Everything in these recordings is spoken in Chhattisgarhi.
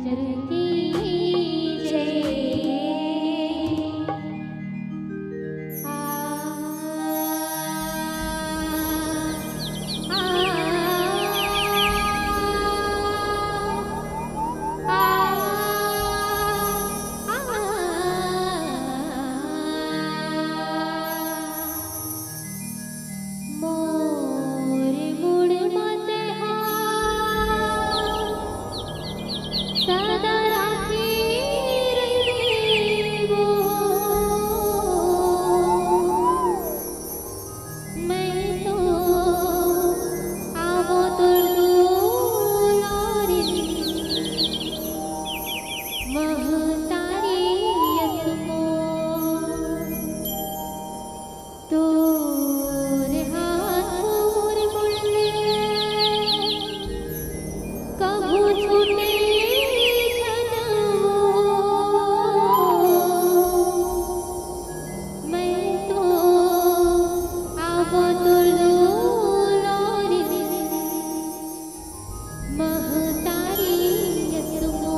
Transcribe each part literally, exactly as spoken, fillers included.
की जय। आ, आ, आ, आ, आ। मोर मुड़ मत हा सदा राखे रहिबो। मैं तो आवो तोर दुलारी महतारी असमो। तोर हाथ मोर मुड़ ले, कभू छूटे झन वो। मैं तो आवो तोर दुलारी महतारी असमो।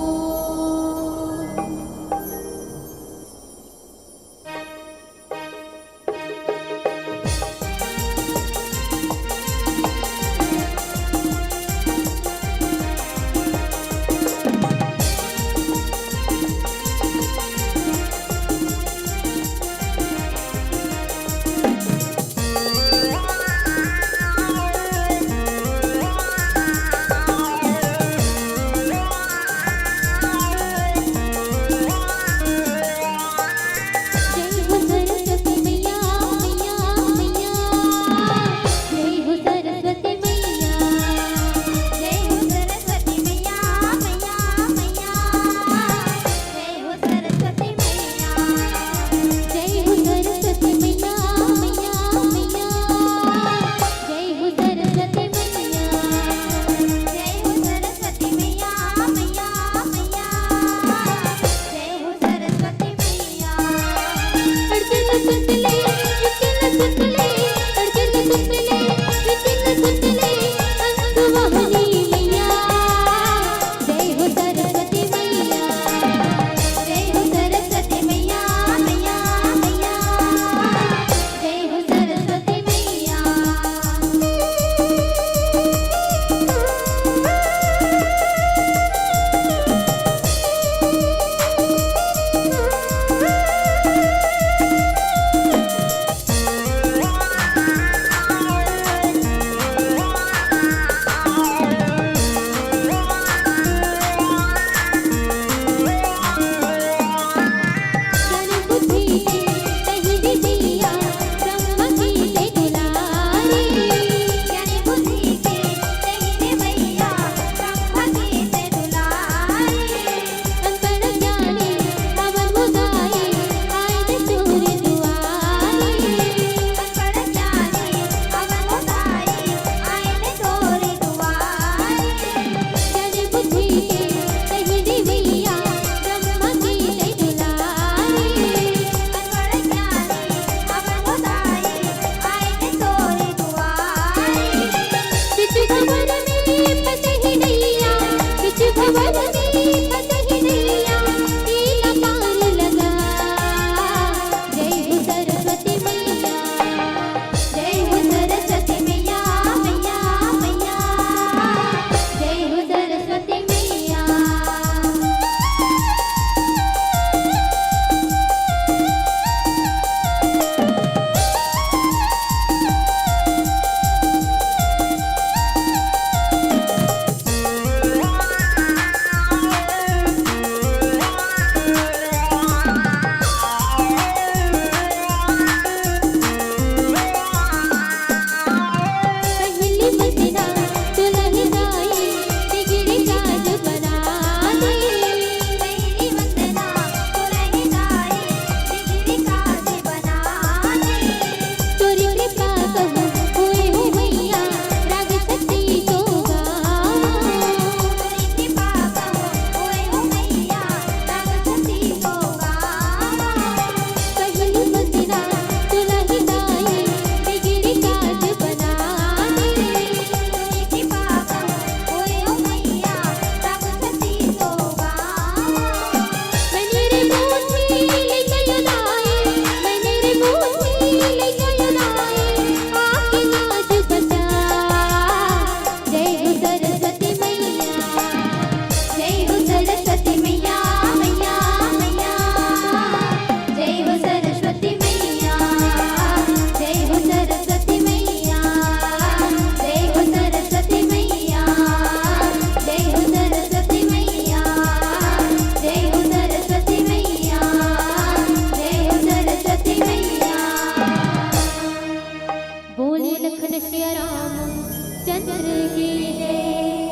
श्री रामचंद्र की जय।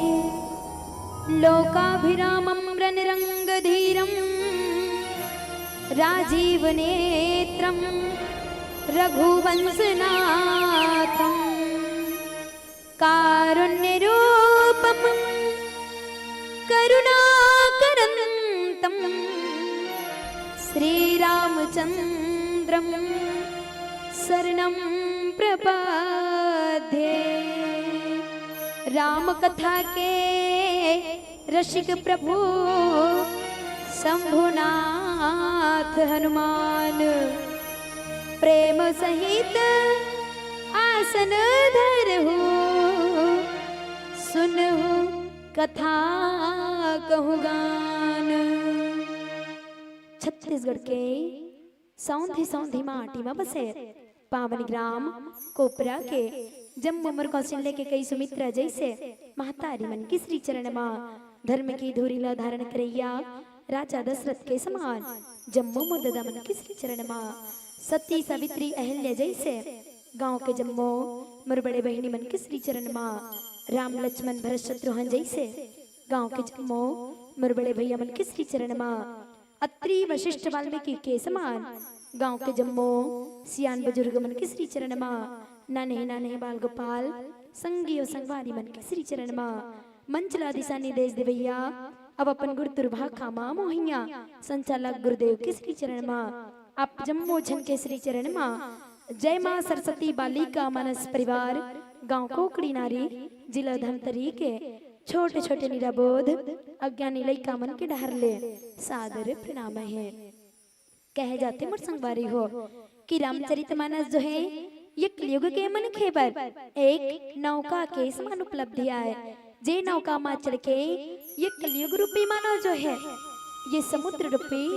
लोकाभिरामं रणरंगधीरं राजीवनेत्रं रघुवंशनाथं कारुण्यरूपं करुणाकरन्तं श्रीरामचंद्रं शरणं प्रपद्ये। राम कथा के रसिक प्रभु शंभुनाथ हनुमान प्रेम सहित आसन धरहु, सुनहु कथा कहु गान। छत्तीसगढ़ के सौंधी सौंधी माटी म बसे पावन ग्राम कोपरा के जम्मो मोर कौशल्या के कई सुमित्रा जैसे महतारी मन के श्री चरण म धर्म की धूरी ला धारण करैया राजा दशरथ के समान जम्मो मोर ददा मन के श्री चरण म सती सावित्री अहिल्या जैसे गांव के जम्मो मोर बड़े बहिनी मन के श्री चरण म राम लक्ष्मण भरत शत्रुघ्न जैसे गांव के जम्मो मोर बड़े भैया मन के श्री चरण म अत्रि वशिष्ठ वाल्मीकि के समान गांव के जम्मो सियान बुजुर्ग मन के श्री चरण म नान्हे नान्हे बाल गोपाल संगी अउ संगवारी मन के श्री चरण म मंच ला दिशा निर्देश देवैया अब अपन गुरु तुरभा खामा मोहिया संचालक गुरुदेव के श्री चरण म आप जम्मो झन के श्री चरण म जय मां सरस्वती बालिका मानस परिवार गांव कोकड़ी नारी जिला धमतरी के छोटे छोटे निराबोध अज्ञानी लइका मन के डहर ले सादर प्रणाम हे। कहे जाथे मोर संगवारी हो कि रामचरित मानस जो हे ये कलयुग के मनखे बर एक नौका के समान उपलब्धि आय, जे नौका मा चढ़ के ये कलयुग रूपी मानव जो हे ये समुद्र रूपी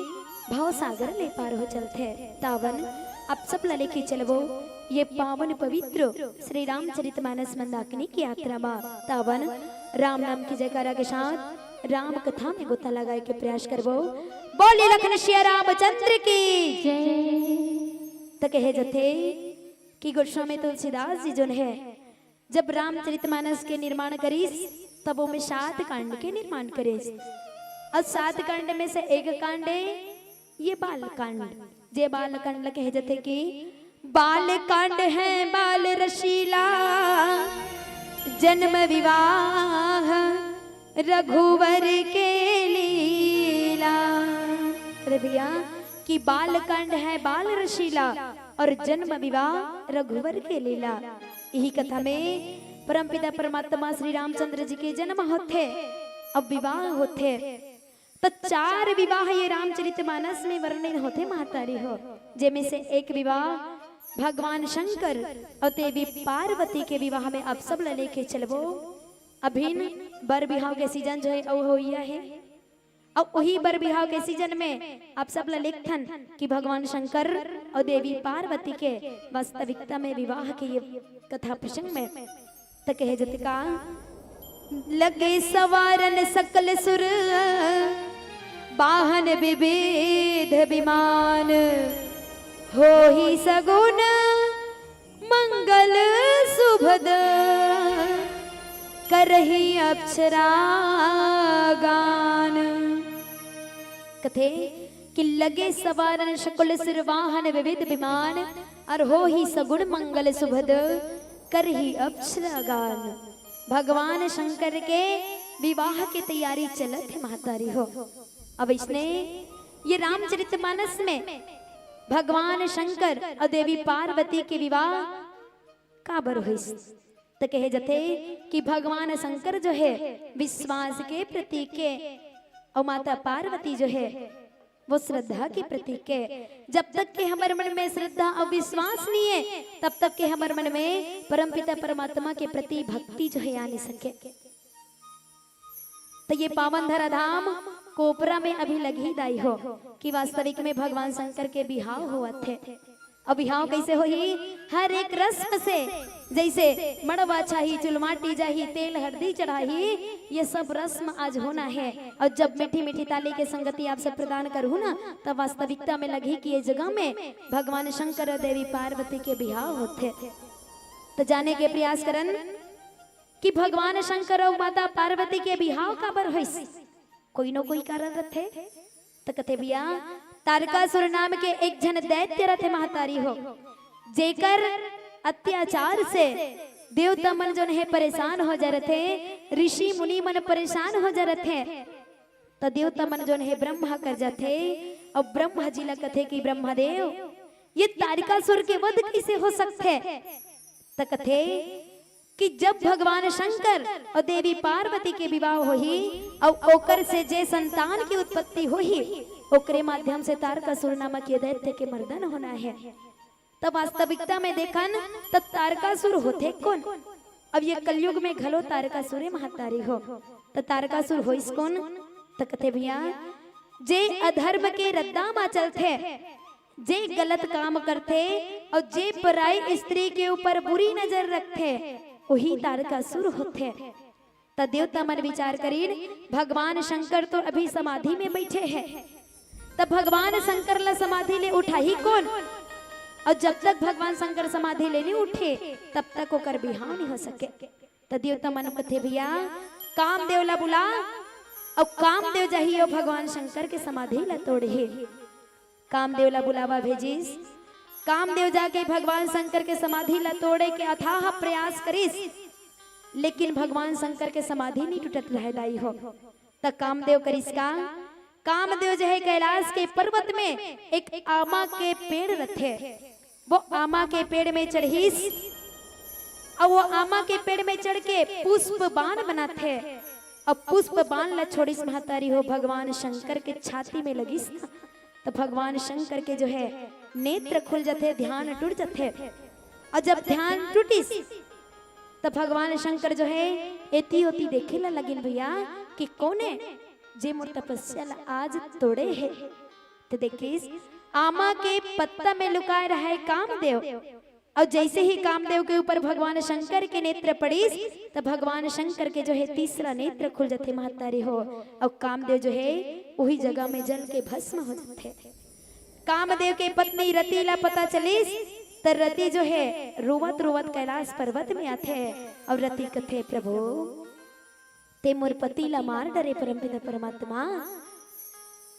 भव सागर ले पार हो चलथे। तावन आप सब ला लेके चलबो ये पावन पवित्र श्री रामचरित मानस मंदाकिनी की यात्रा मा। तावन राम नाम की जयकारा के साथ राम कथा में गोता लगाए के प्रयास करबो। बोले लखन सिया रामचंद्र की जय। त कहे जथे कि गोस्वामी तुलसीदास जी जोन हे जब रामचरित मानस के निर्माण करिस तब ओमे सात कांड के निर्माण करिस। अउ सात कांड में से एक कांड हे ये बाल कांड, जे बाल कांड ल कहे जथे कि बाल कांड हे बाल रसीला, जन्म विवाह रघुवर के लीला। अरे भैया कि बाल कांड हे बाल रसीला अउ जन्म विवाह रघुवर के लीला। इही कथा में परमपिता परमात्मा श्री रामचंद्र जी के जन्म होथे, अब विवाह होथे, त चार विवाह ये रामचरित मानस में वर्णन होथे महतारी हो, जेमे से एक विवाह भगवान शंकर अउ देवी पार्वती के विवाह में आप सब ला लेके चलबो। अभिन बर बिहाव के सीजन जो हे अउ होइया हे, अउ उही बर बिहाव के सीजन में आप सब ला लिखथन कि भगवान शंकर अउ देवी पार्वती के वास्तविकता में विवाह के ये कथा प्रसंग में त कहे जथे का लगे सवारन सकल सुर वाहन विविध विमान होही सगुन मंगल सुभद करही अप्सरा गान। कथे कि लगे सवारन सकल सुर वाहन विविध विमान अउ होही सगुन मंगल सुभद करही अप्सरा गान। भगवान शंकर के विवाह के तैयारी चलत हे महतारी हो। अब इसने ये रामचरित मानस में भगवान शंकर अउ देवी पार्वती के विवाह काबर होइस? त कहे जथे कि भगवान शंकर जो हे विश्वास के प्रतीक हे अउ माता पार्वती जो हे वो श्रद्धा के प्रतीक हे। जब तक के हमर मन में श्रद्धा अउ विश्वास नइ हे तब तक के हमर मन में परमपिता परमात्मा के प्रति भक्ति जो हे आ नइ सके। त ये पावन धरा धाम कोपरा में अभी लगही दाई हो कि वास्तविक में भगवान शंकर के बिहाव होवत हे। अब बिहाव कइसे होही? हर एक रस्म से, जइसे मड़वा छाही, चुलमाटी जाही, तेल हरदी चढ़ाही, ये सब रस्म आज होना हे। अउ जब मीठी मीठी ताली के संगति आप सब प्रदान करहू ना, तब वास्तविकता में लगही कि ये जगह में भगवान शंकर अउ देवी पार्वती के बिहाव होथे। त जाने के प्रयास करन कि भगवान शंकर अउ माता पार्वती के बिहाव काबर होइस। कोई न कोई कारण रथे। त कथे भैया, तारकासुर नाम के एक झन दैत्य रथे महतारी हो, जेकर अत्याचार से देवता मन जोन हे परेशान हो जा रथे, ऋषि मुनि मन परेशान हो जा रथे। त देवता मन जोन हे ब्रह्मा कर जाथे, अउ ब्रह्मा जी ला कथे कि ब्रह्मा देव, ये तारकासुर के वध कइसे हो सकथे? त कथे कि जब भगवान शंकर अउ देवी पार्वती के विवाह होही अउ ओकर से जे संतान की उत्पत्ति होही, ओकरे माध्यम से तारकासुर नामक ये दैत्य के मर्दन होना हे। त वास्तविकता में देखन त तारकासुर होथे कोन? अब ये कलयुग में घलो तारकासुरे महतारी हो। त तारकासुर होइस कोन? त कथे भैया, जे अधर्म के रद्दा मा चलथे, जे गलत काम करथे अउ जे पराई स्त्री के ऊपर बुरी नजर रखथे, वही तारकासुर होथे। त देवता मन विचार करीन, भगवान शंकर तो अभी समाधि में बैठे हे, त भगवान शंकर ला समाधि ले उठाही कोन? अउ जब तक भगवान शंकर समाधि ले नी उठे, तब तक ओकर बिहाव नी हो सके। त देवता मन कथे भैया, कामदेव ला बुला, अउ कामदेव जाही अउ भगवान शंकर के समाधि ला तोड़ही। कामदेव ला बुलावा भेजिस। कामदेव जाके भगवान शंकर के समाधि ला तोड़े के अथाह प्रयास करिस, लेकिन भगवान शंकर के समाधि नी टूटत रहे दाई हो। त कामदेव करिस का? कामदेव जो हे कैलाश के पर्वत में एक आमा के पेड़ रथे, वो आमा के पेड़ में चढ़िस, अउ वो आमा के पेड़ में चढ़ के पुष्प बाण बनाथे, अउ पुष्प बाण ला छोड़िस महतारी हो, भगवान शंकर के छाती में लगिस ना, त भगवान शंकर के जो हे नेत्र खुल जथे, ध्यान टूट जथे। अउ जब ध्यान टूटिस, त भगवान शंकर जो हे एती ओती देखे ला लगिन भैया कि कोने जे मोर तपस्या ला आज तोड़े हे। त देखिस, आमा के पत्ता में लुकाए रहे कामदेव, अउ जैसे ही कामदेव के ऊपर भगवान शंकर के नेत्र पड़िस, त भगवान शंकर के जो हे तीसरा नेत्र खुल जथे महतारी हो, अउ कामदेव जो हे उही जगह में जल के भस्म हो जथे। कामदेव के पत्नी रति ला पता चलिस, त रति जो हे रोवत रोवत कैलाश पर्वत में आथे, अउ रति कथे, प्रभु, ते मोर पति ला मार डरे परमपिता परमात्मा,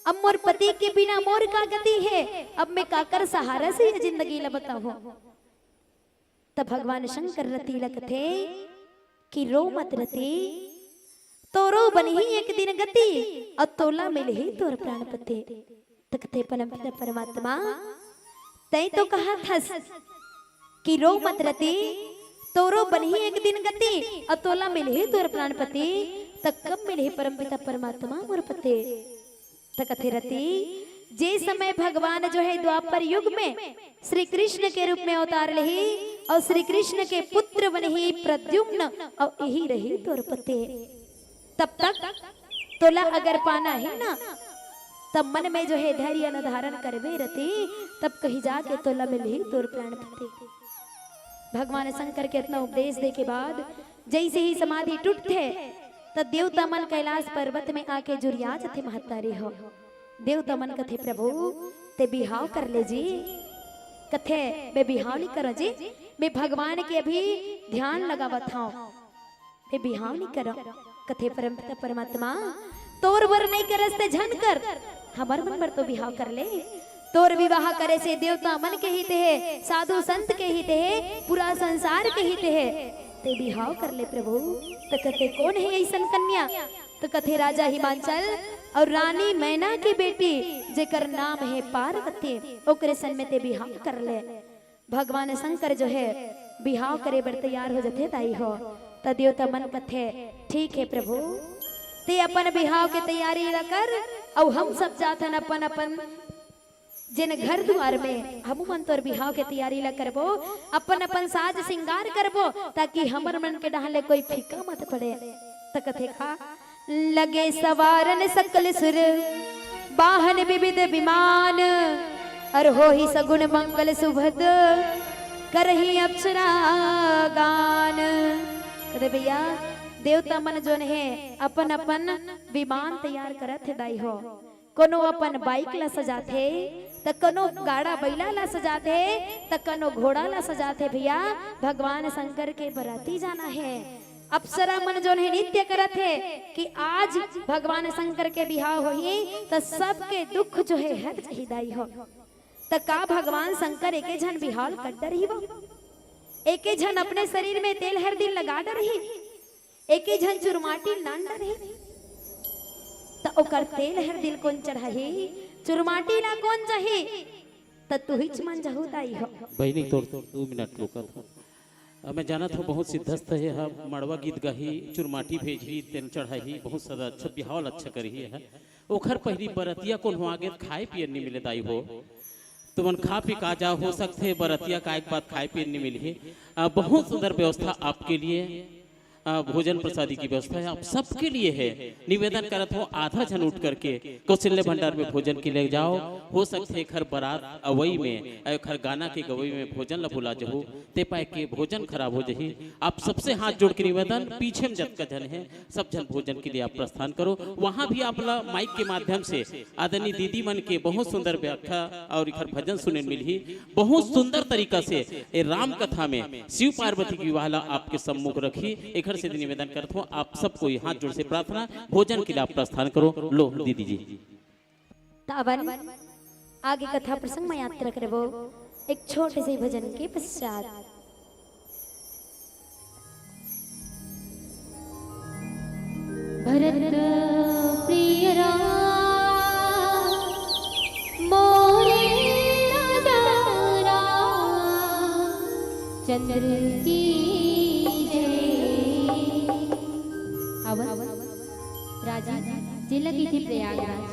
अब मोर पति के बिना मोर का गति हे? अब मैं काकर सहारा से ये जिंदगी ला बताहूं? त भगवान शंकर रति ला कथे कि रो मत रति, तोरो बनही एक दिन गति, अउ तोला मिलही तोर प्राणपति। त कथे परमपिता परमात्मा, तैं तो कहत हस कि रो मत रति, तोरो बनही एक दिन गति, अउ तोला मिलही तोर प्राणपति, त कब मिलही परमपिता परमात्मा मोर पति? त कथे रति, जे समय भगवान जो हे द्वापर युग में श्री कृष्ण के रूप में अवतार लेही, अउ श्री कृष्ण के पुत्र बनही प्रद्युम्न, अउ इही रही तोर पति। तब तक तोला अगर पाना हे ना, तब मन में जो हे धैर्य न धारण करबे रति, तब कहीं जाके तोला मिलही तोर प्राणपति। भगवान शंकर के इतना उपदेश दे के बाद जैसे ही समाधि टूटथे, त देवता मन कैलाश पर्वत में आके जुरिया जथे महतारी हो। देवता मन कथे, प्रभु, ते बिहाव कर ले जी। कथे, मैं बिहाव नहीं करो जी, मैं भगवान के अभी ध्यान लगावत हूँ। मैं बिहाव नहीं करो। कथे परमपिता परमात्मा, तोर बर नहीं करस ते झन कर, हमर मन बर तो बिहाव कर ले। तोर विवाह करे से देवता मन के हित हे, साधु संत के हित हे, पूरा संसार के हित हे। ते बिहाव कर ले प्रभु। त कथे, कौन हे ऐसन कन्या? त कथे, राजा हिमांचल अउ रानी मैना के बेटी, जेकर नाम हे पार्वती, ओकरे सन में ते बिहाव कर ले। भगवान शंकर जो हे बिहाव करे बर तैयार हो जथे दाई हो। त देवता मन कथे, ठीक हे प्रभु, ते अपन बिहाव के तैयारी ला कर, अउ हम सब जाथन अपन अपन जेन घर दुआर में, हमू मन तोर बिहाव के तैयारी ला करबो, अपन अपन साज सिंगार करबो, ताकि हमर मन के डहान ले कोई फीका मत पड़े। त कथे का, लगे सवारन सकल सुर, बाहन विविध विमान, अर होही सगुन मंगल सुभद, करही अप्सरा गान। अरे भैया, देवता मन जोन हे अपन अपन विमान तैयार करत हे दाई हो, कोनो अपन बाइक ला सजाथे, त कोनो गाड़ा बइला ला सजाथे, त कोनो घोड़ा ला सजाथे भैया। भगवान शंकर के बराती जाना हे। अप्सरा मन जोन हे नृत्य करत हे कि आज भगवान शंकर के बिहाव होही, त सबके दुख जो हे हट जही दाई हो। त का भगवान शंकर एके झन बिहाव ल कर डरही वो? एके झन अपने शरीर में तेल हरदी ल लगा डरही? एके झन चुरमाटी ल लान डरही? त ओकर तेल हरदी ल कोन चढ़ाही? चुरमाटी ला कोन जही? त तुहिच मन जहू दाई हो। बहिनी, तोर दू मिनट रुकत हो। अब मैं जानत हूँ, बहुत सिद्धस्थ हे, हम मड़वा गीत गाही, चुरमाटी भेजही, तेल चढ़ाही, बहुत सदा अच्छा बिहाव ल अच्छा करही है। ओखर पहिली बरतिया कोन हो आगे, खाए पिए नी मिले दाई हो। तुमन खा पी का जाओ, हो सकथे बरतिया का एक बात खाए पिए नी मिलही। अ, बहुत सुंदर व्यवस्था आपके लिए, अ, भोजन प्रसादी की व्यवस्था है, आप सबके लिए है। निवेदन करत हो, आधा झन उठ करके कौशल्य भंडार में भोजन के लिए जाओ। हो सकथे एखर बारात अवई में, एखर गाना के गवई में भोजन ला भुला जहू, ते पाए के भोजन खराब हो जही। आप सबसे हाथ जोड़ के निवेदन, पीछे में जतका झन है, सब झन भोजन के लिए आप प्रस्थान करो। वहाँ भी आप ला माइक के माध्यम से आदरणीय दीदी मन के बहुत सुंदर व्याख्या और एखर भजन सुने मिलही। बहुत सुंदर तरीका से ए राम कथा में शिव पार्वती के विवाह ला आपके सम्मुख रखही। एखर से निवेदन करत हूँ, आप सब कोई हाथ जोड़ से प्रार्थना, भोजन के लिए आप प्रस्थान करो। लो दीदी जी। त अवन आगे कथा प्रसंग में यात्रा करबो एक छोटे से भजन के पश्चात। भरत प्रिय राम मोरे राजा राम चंद्र की जय। अवन राजी, जेला कहिथे प्रयागराज,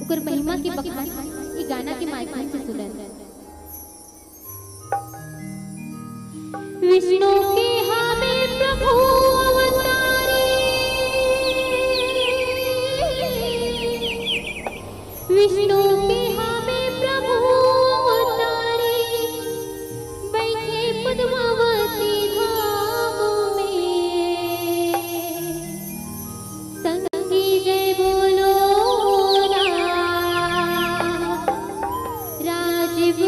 ओकर महिमा के बखान ये गाना के माध्यम से सुनन। विष्णु के हमें प्रभु अवतारी, विष्णु के हमें प्रभु अवतारी, बैठे पद्मावती धाम में। संगी जय बोलो ना, राजीव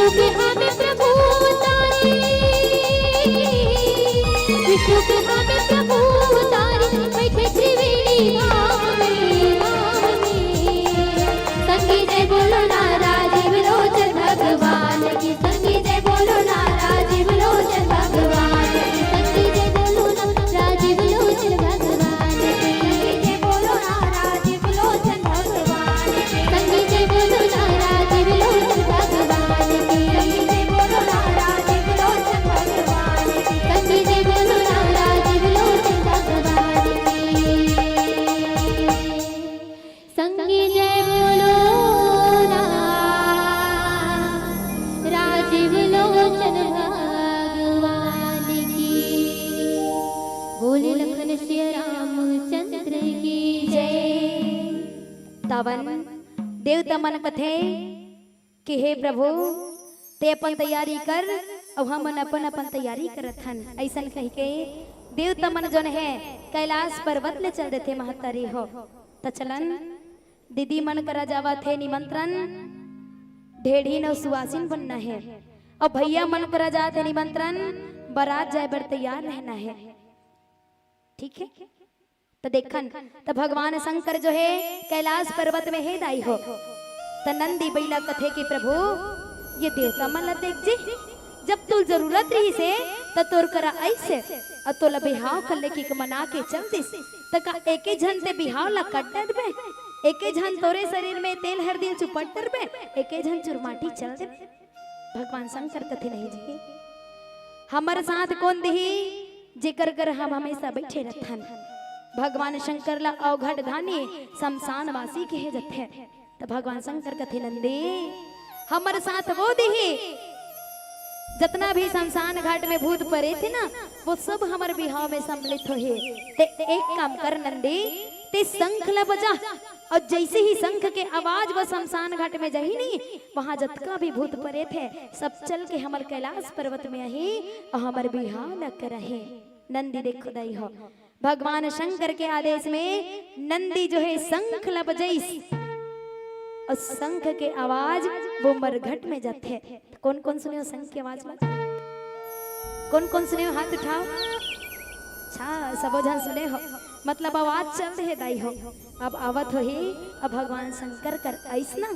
विष्णु के हमें प्रभु अवतारी, विष्णु के हमें प्रभु अवतारी, बैठे त्रिवेणी धाम में, धाम में। संगी जय बोलो ना राजीव लोचन भगवान की, संगी जय बोलो ना राजीव लोचन भगवान की, संगी जय बोलो ना राजीव लोचन भगवान की, संगी जय बोलो ना राजीव लोचन भगवान की, संगी जय बोलो ना राजीव लोचन भगवान की, संगी जय बोलो ना राजीव लोचन भगवान की, संगी जय बोलो ना राजीव लोचन भगवान की। संगी जय बोलो ना राजीव लोचन भगवान की। बोले लखन सिया रामचंद्र की जय। तवन देवता मन कथे कि हे प्रभु, ते अपन तैयारी कर, अउ हमन अपन अपन तैयारी करत हन। अइसन कहिके देवता मन जोन हे कैलाश पर्वत ले चल देथे महतारी हो। त चलन दीदी मन करा जावत हे निमंत्रण, ढेढ़ीन अउ सुवासिन बनना हे। अउ भैया मन करा जात हे निमंत्रण, बारात जाए बर तैयार रहना हे। ठीक हे? त देखन, त भगवान शंकर जो हे कैलाश पर्वत में हे दाई हो। त नंदी बइला कथे कि प्रभु, ये देवता मन ला देख जी, जब तोल जरूरत रहिस हे, त तोर करा अइसे, अउ तोला बिहाव कर ले कि मना के चल दिस, त का एके झन ते बिहाव ला कर डरबे, एके झन तोरे शरीर में तेल हरदी ल चुपट डरबे, एके झन चुरमाटी चल देबे। भगवान शंकर कथे, नहीं जी, हमर साथ कोन दिही, जेकर कर हम हमेशा बैठे रथन। भगवान शंकर ला अवघट धानी शमशानवासी कहे जथे। त भगवान शंकर कथे, नंदी, हमर साथ वो दिही, जतना भी शमशान घाट में भूत परेत हे ना, वो सब हमर बिहाव में सम्मिलित होही। ते एक काम कर नंदी, ते शंख ला बजा, अउ जइसे ही शंख के आवाज वो शमशान घाट में जाही नहीं, वहां जतका भी भूत परेत हे, सब चल के हमर कैलाश पर्वत में आही अउ हमर बिहाव ला करही। नंदी देखो दाई हो, भगवान शंकर के आदेश में नंदी जो हे शंख ला बजइस अउ शंख के आवाज वो मरघट में जाथे। कोन कोन सुने हो शंख के आवाज ला? कोन कोन सुने हो हाथ उठाओ। अच्छा, सबो झन सुने हो, मतलब आवाज चल रहे दाई हो। अब आवत होही, अब भगवान शंकर कर अइसना,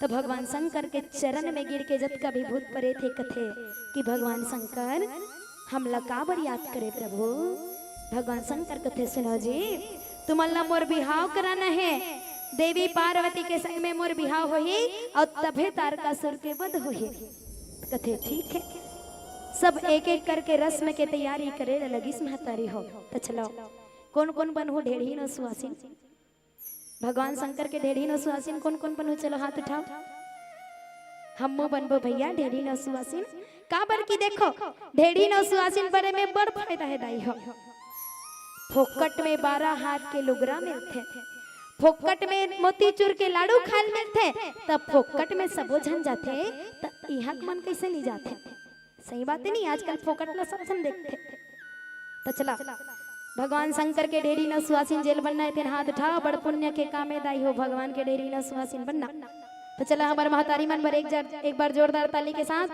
त भगवान शंकर के चरण में गिर के जतका भी भूत परेत हे कथे कि भगवान शंकर, हमला काबर याद करे प्रभु? भगवान शंकर कथे, सुनो जी, तुमन ला मोर बिहाव कराना हे, देवी पार्वती के संग में मोर बिहाव होही अउ तभे तारकासुर के वध होही। कथे, ठीक हे। सब एक एक करके रस्म के तैयारी करे ला लगिस महतारी हो। त चलो, कोन कोन बनहू ढेढ़ीन अउ सुवासिन? भगवान शंकर के ढेढ़ीन अउ सुवासिन कोन कोन बनहू? चलो हाथ उठाओ। हमू बनबो भैया ढेढ़ीन अउ सुवासिन। काबर कि देखो, ढेढ़ीन अउ सुवासिन बने में बड़ फायदा हे दाई हो। फोकट में बारह हाथ के लुगरा मिलथे, फोकट में मोतीचूर के लाडू खाए ल मिलथे, त फोकट में सबो झन जाथे, त इहां के मन कइसे नइ जाथे? सही बात हे नहीं, आजकल फोकट ला सब झन देखथे। त चला, भगवान शंकर के ढेढ़ीन अउ सुवासिन जेन बनना हे तेन हाथ उठा, बड़ पुण्य के काम हे दाई हो, भगवान के ढेढ़ीन अउ सुवासिन बनना। त चला, हमर महतारी मन बर एक जर-, एक बार जोरदार ताली के साथ।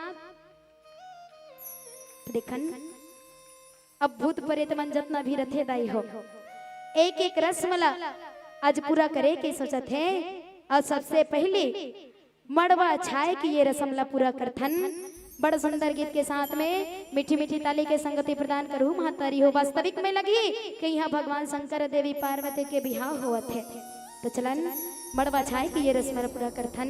त देखन, अब भूत परेत मन जतना भी रथे दाई हो, एक एक रस्म ला आज पूरा करे के सोचत हे। अउ सबसे पहिली मड़वा छाए के ये रसम ला पूरा करथन। बड़ सुंदर गीत के साथ में मीठी मीठी ताली के संगति प्रदान करहू महतारी हो। वास्तविक में लगही कि इहाँ भगवान शंकर देवी पार्वती के बिहाव होवत हे। तो चलन मड़वा छाए के ये रसम ला पूरा करथन।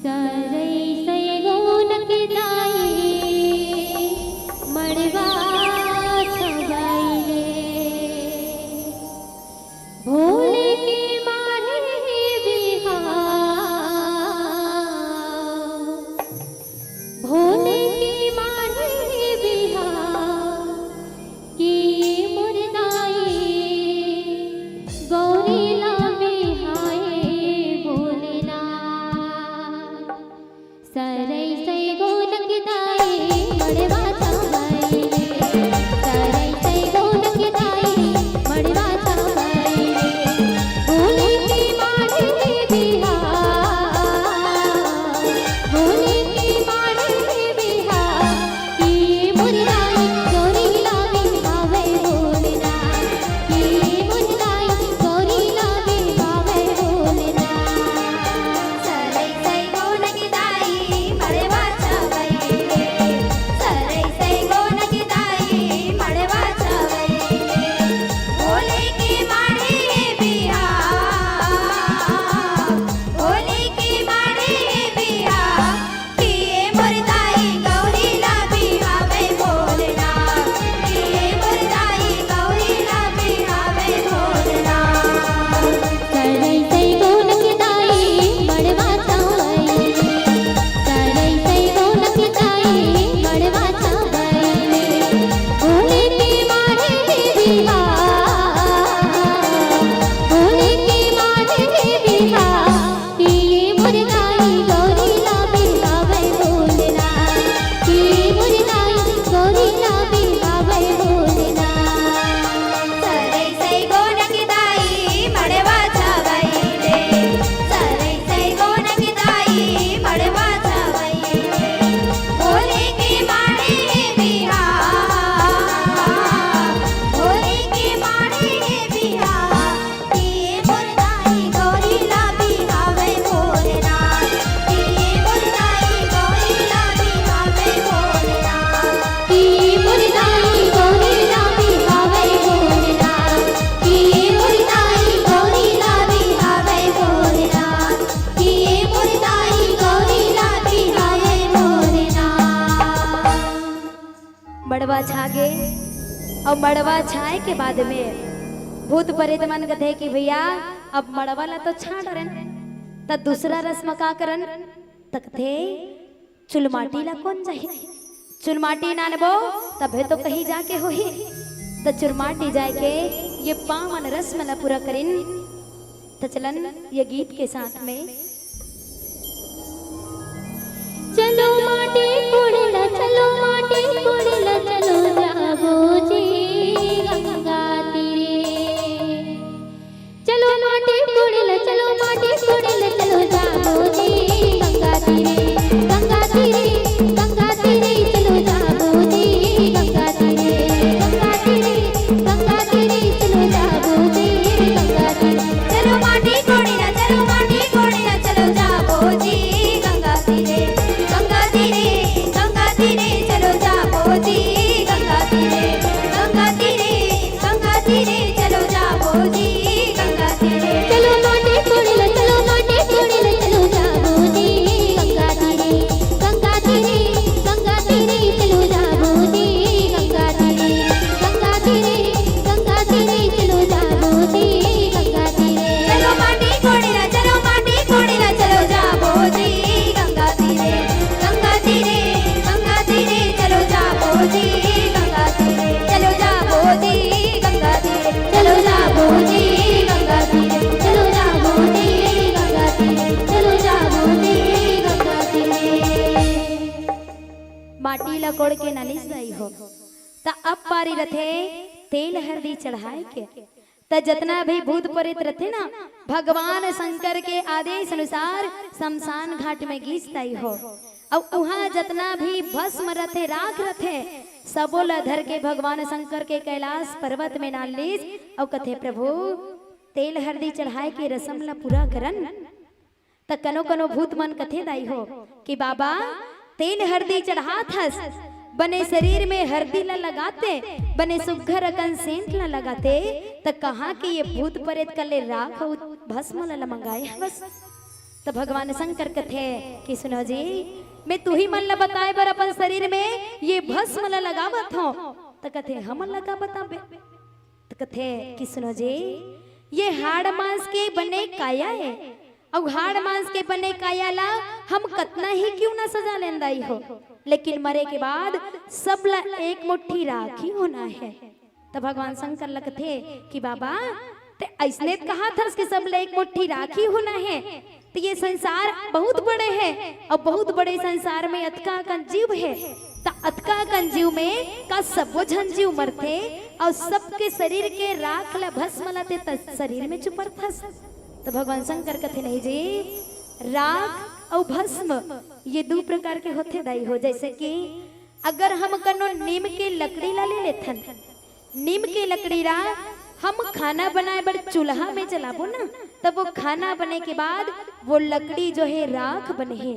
सरई सैगोन के दाई मड़वा छबाई ले। भोले के मारे बिहाव, भोले के मारे बिहाव, कि मोर दाई गौरी ला बिहाए भोलेनाथ। सरई सैगोन के दाई मड़वा छबाई ले, सरई सैगोन के दाई मड़वा छबाई ले। भोले के मड़वा छा गे। अउ मड़वा छाए के बाद में भूत प्रेत मन कथे कि भैया, अब मड़वा ला तो छा डरन, त दूसरा रस्म का करन? त कथे, चुलमाटी ला कोन जाही? चुलमाटी नानबो, तभे तो कहीं जाके होही। त चुलमाटी जाए के ये पावन रस्म ला पूरा करिन। त चलन ये गीत के साथ में। चलो माटी कोड़े ला, चलो माटी कोड़े ला, चलो जाबो जी गंगा तीरे। चलो माटी कोड़े ला, चलो माटी कोड़े ला, चलो जाबो जी गंगा तीरे, गंगा तीरे, गंगा तीरे, चलो जाबो जी गंगा तीरे, गंगा तीरे, गंगा तीरे, चलो जाबो जी गंगा तीरे। चलो माटी कोड़े ला, चलो माटी कोड़े ला, चलो जाबो जी गंगा तीरे, गंगा तीरे, गंगा तीरे, चलो जाबो जी गंगा तीरे, गंगा तीरे, गंगा तीरे, चलो जाबो जी गंगा तीरे। चलो माटी कोड़े ला, चलो माटी कोड़े ला, चलो जाबो जी गंगा तीरे, गंगा तीरे, गंगा तीरे, चलो जाबो जी गंगा तीरे, गंगा तीरे, गंगा तीरे, चलो जाबो जी गंगा तीरे। चलो माटी कोड़े ला, चलो माटी कोड़े ला, चलो जाबो जी गंगा तीरे, गंगा तीरे, गंगा तीरे, चलो जाबो जी गंगा तीरे, चलो जाबो जी गंगा तीरे, चलो जाबो जी गंगा तीरे, चलो जाबो जी गंगा तीरे, चलो जाबो जी गंगा तीरे। माटी ला कोड़ के नालिस दाई हो। त अब पारी रथे तेल हरदी चढ़ाए के। त जतना भी भूत प्रेत रथे ना, भगवान शंकर के आदेश अनुसार शमशान घाट में गीस दाई हो। अउ उहाँ जतना भी भस्म रथे, राख रथे, सबो ला धर के भगवान शंकर के कैलाश पर्वत में नालिस। अउ कथे, प्रभु, तेल हरदी चढ़ाए के रसम ला पूरा करन। त कनो कनो भूत मन कथे दाई हो कि बाबा, तेल हरदी चढ़ात हस, बने शरीर में हरदी ला लगाते, बने सुग्घर अकन सेंट ला लगाते, त कहाँ के ये भूत प्रेत कले राख अउ भस्म ला, ला मंगाए हवस? त भगवान शंकर कथे कि सुनो जी, मैं तुही मन ला बताए बर अपन शरीर में ये भस्म ला लगावत हौं। त कथे, हमन ला का बताबे? त कथे कि सुनो जी, ये हाड़ मांस के बने काया हे, अउ हाड़ मांस के बने काया ला हम कतना ही क्यों ना सजा लेन दाई हो, लेकिन मरे के बाद सब ला एक मुट्ठी राखी होना हे। त भगवान शंकर ला कथे कि बाबा, ते अइसने त कहाथस कि सब ला एक मुट्ठी राखी होना हे, त ये संसार बहुत बड़े हे, अउ बहुत बड़े संसार में अतका अकन जीव हे, त अतका अकन जीव में का सबो झन जीव मरथे, अउ सबके शरीर के राख ला, भस्म ला ते त शरीर में चुपरथस? त भगवान शंकर कथे, नहीं जी, राख अउ भस्म ये दू प्रकार के होथे दाई हो। जैसे कि अगर हम कनो नीम के लकड़ी ला ले लेथन, नीम के लकड़ी ला हम खाना बनाए बर चूल्हा में जलाबो ना, तब वो खाना बने के बाद वो लकड़ी जो हे राख बने हे।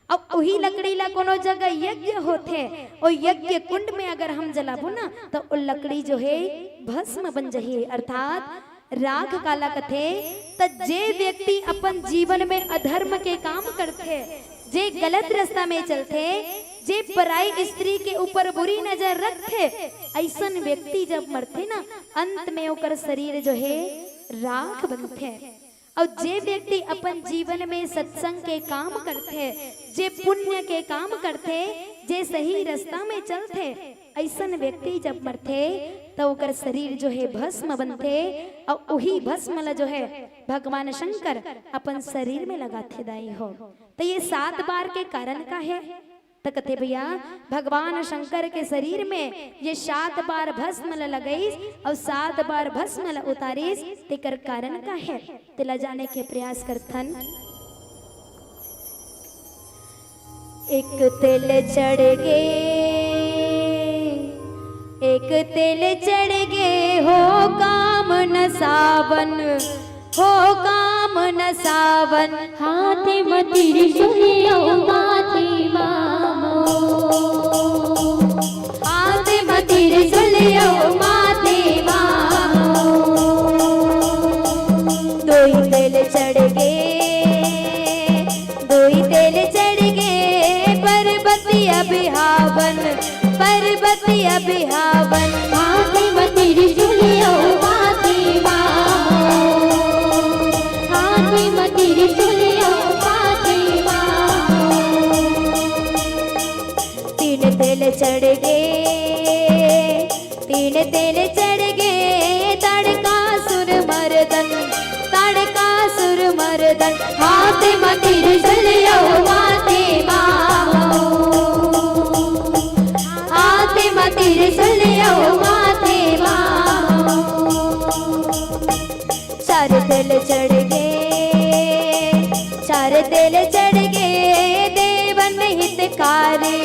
अब वही लकड़ी ला कोनो जगह यज्ञ होथे, ओ यज्ञ कुंड में अगर हम जलाबो ना, तो वो लकड़ी जो हे भस्म बन जही, अर्थात राख काला कथे? त जे व्यक्ति अपन जीवन में अधर्म के काम करथे, जे गलत रास्ता में चलथे, जे पराई स्त्री के ऊपर बुरी नजर रखथे, अइसन व्यक्ति जब मरथे ना, अंत में ओकर शरीर जो हे राख बनथे। अउ जे व्यक्ति अपन जीवन में सत्संग के काम करथे, जे पुण्य के काम करथे, जे सही रास्ता में चलथे, अइसन व्यक्ति जब मरथे, त ओकर शरीर जो हे भस्म बनथे, अउ उही भस्म ल जो हे भगवान शंकर अपन शरीर में लगाथे दाई हो। त ये सात बार के कारण का हे? त कथे भैया, भगवान शंकर के शरीर में ये सात बार भस्म ल लगाइस अउ सात बार भस्म ल उतारिस, तेकर कारण का हे? तेला जाने के प्रयास करथन। एक तेल चढ़ गे, एक तेल चढ़ गे हो काम न सावन, हो काम न सावन। हाथ म त्रिशूल अउ माथे म, हाथ म त्रिशूल अउ माथे म, दोई तेल चढ़ गे, दोई तेल चढ़ गे, पर्वतिया बिहावन, पर्वतिया बिहावन। हाथे म त्रिशूल अउ माथे म, हाथे म त्रिशूल अउ माथे म। तीन तेल चढ़ गे, तीन तेल चढ़ गे, ताड़कासुर मरदन, ताड़कासुर मरदन। हाथे म त्रिशूल अउ माथे म, हाथे म त्रिशूल अउ माथे म। चार तेल चढ़ गे, चार तेल चढ़ गे, देवन हितकारी,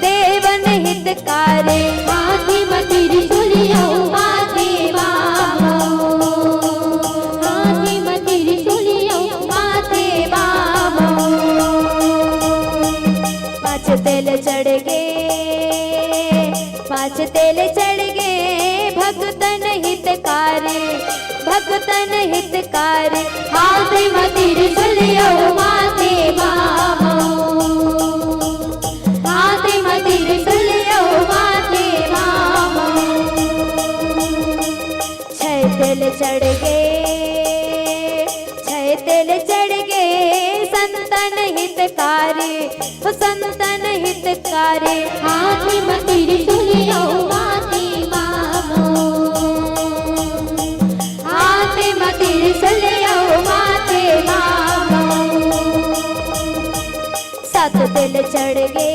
देवन हितकारी। हाथे म त्रिशूल अउ माथे म, हाथे म त्रिशूल अउ माथे म। पाँच तेल चढ़ गे, पाँच तेल चढ़ गे, भक्तन हितकारी, भक्तन हितकारी। हाथे म त्रिशूल अउ माथे म, हाथे म त्रिशूल अउ माथे म। छै तेल चढ़ गे, छै तेल चढ़ गे, संतन हितकारी, ओ संतन हितकारी। हाथे म त्रिशूल अउ माथे म, हाथे म त्रिशूल अउ माथे म। सात तेल चढ़ गे,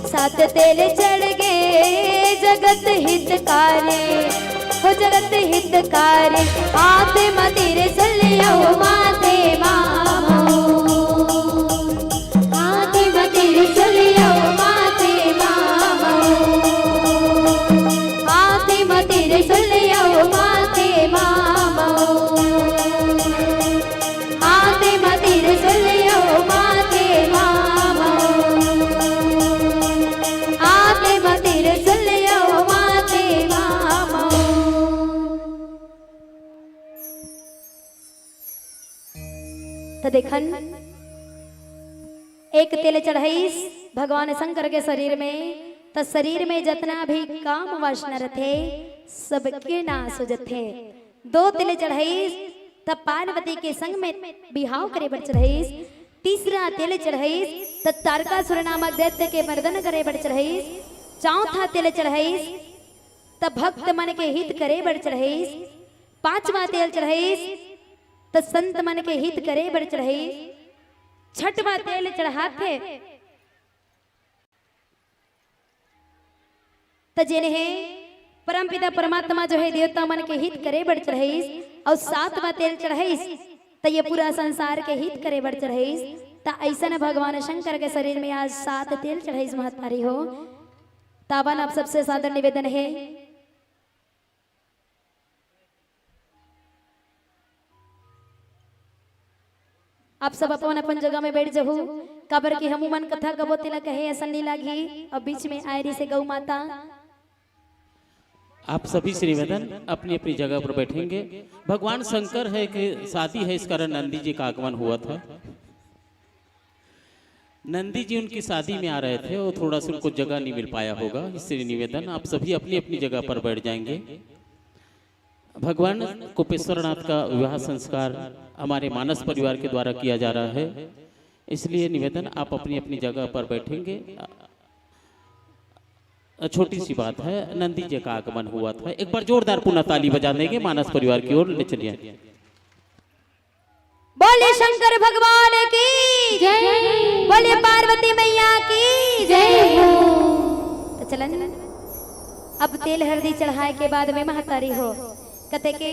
सात तेल चढ़ गे, जगत हितकारी, हो जगत हितकारी। हाथे म त्रिशूल अउ माथे म, हाथे म त्रिशूल अउ माथे म। हाथे म त्रिशूल अउ माथे म, हाथे म त्रिशूल अउ माथे म, हाथे म त्रिशूल अउ माथे म। त देखन, एक तेल चढ़ाइस भगवान शंकर के शरीर में, त शरीर में जतना भी काम वासना रथे, सबके नाश हो जथे। दो तेल चढ़ाइस, त पार्वती के संग में बिहाव करे बर चढ़ाइस। तीसरा तेल चढ़ाइस, त तारकासुर नामक दैत्य के मर्दन करे बर चढ़ाइस। चौथा तेल चढ़ाइस, त भक्त मन के हित करे बर चढ़ाइस। पांचवा तेल चढ़ाइस, त संत मन के हित करे बर चढ़ाइस। छठवा तेल चढ़ाथे, त जेन हे परमपिता परमात्मा जो हे देवता मन के हित करे बर चढ़ाइस। अउ सातवा तेल चढ़ाइस, त ये पूरा संसार के हित करे बर चढ़ाइस। त अइसन भगवान शंकर के शरीर में आज सात तेल चढ़ाइस महतारी हो। तावन आप सबसे सादर निवेदन हे, आप सब अपन अपन जगह में बैठ जहू, काबर कि हमू मन कथा कबो तेला कहे असन नी लागही। अब बीच में आए रिसे गौ माता। आप सभी से निवेदन, अपनी अपनी जगह पर बैठेंगे। भगवान शंकर है कि शादी है, इस कारण नंदी जी का आगमन हुआ था। नंदी जी उनकी शादी में आ रहे थे, वो थोड़ा सा उनको जगह नहीं मिल पाया होगा, इसलिए निवेदन, आप सभी अपनी अपनी जगह पर बैठ जाएंगे। भगवान कुपेश्वरनाथ का विवाह संस्कार हमारे मानस परिवार के द्वारा किया जा रहा है, इसलिए निवेदन, आप अपनी अपनी जगह पर बैठेंगे। अ, छोटी सी बात है, नंदी जी का आगमन हुआ था। एक बार जोरदार पुनः ताली बजा देंगे, मानस परिवार की ओर ले चलिए। बोले शंकर भगवान की जय। बोले पार्वती मैया की जय हो। त चलन, अब तेल हरदी चढ़ाए के बाद में महतारी हो कथे के,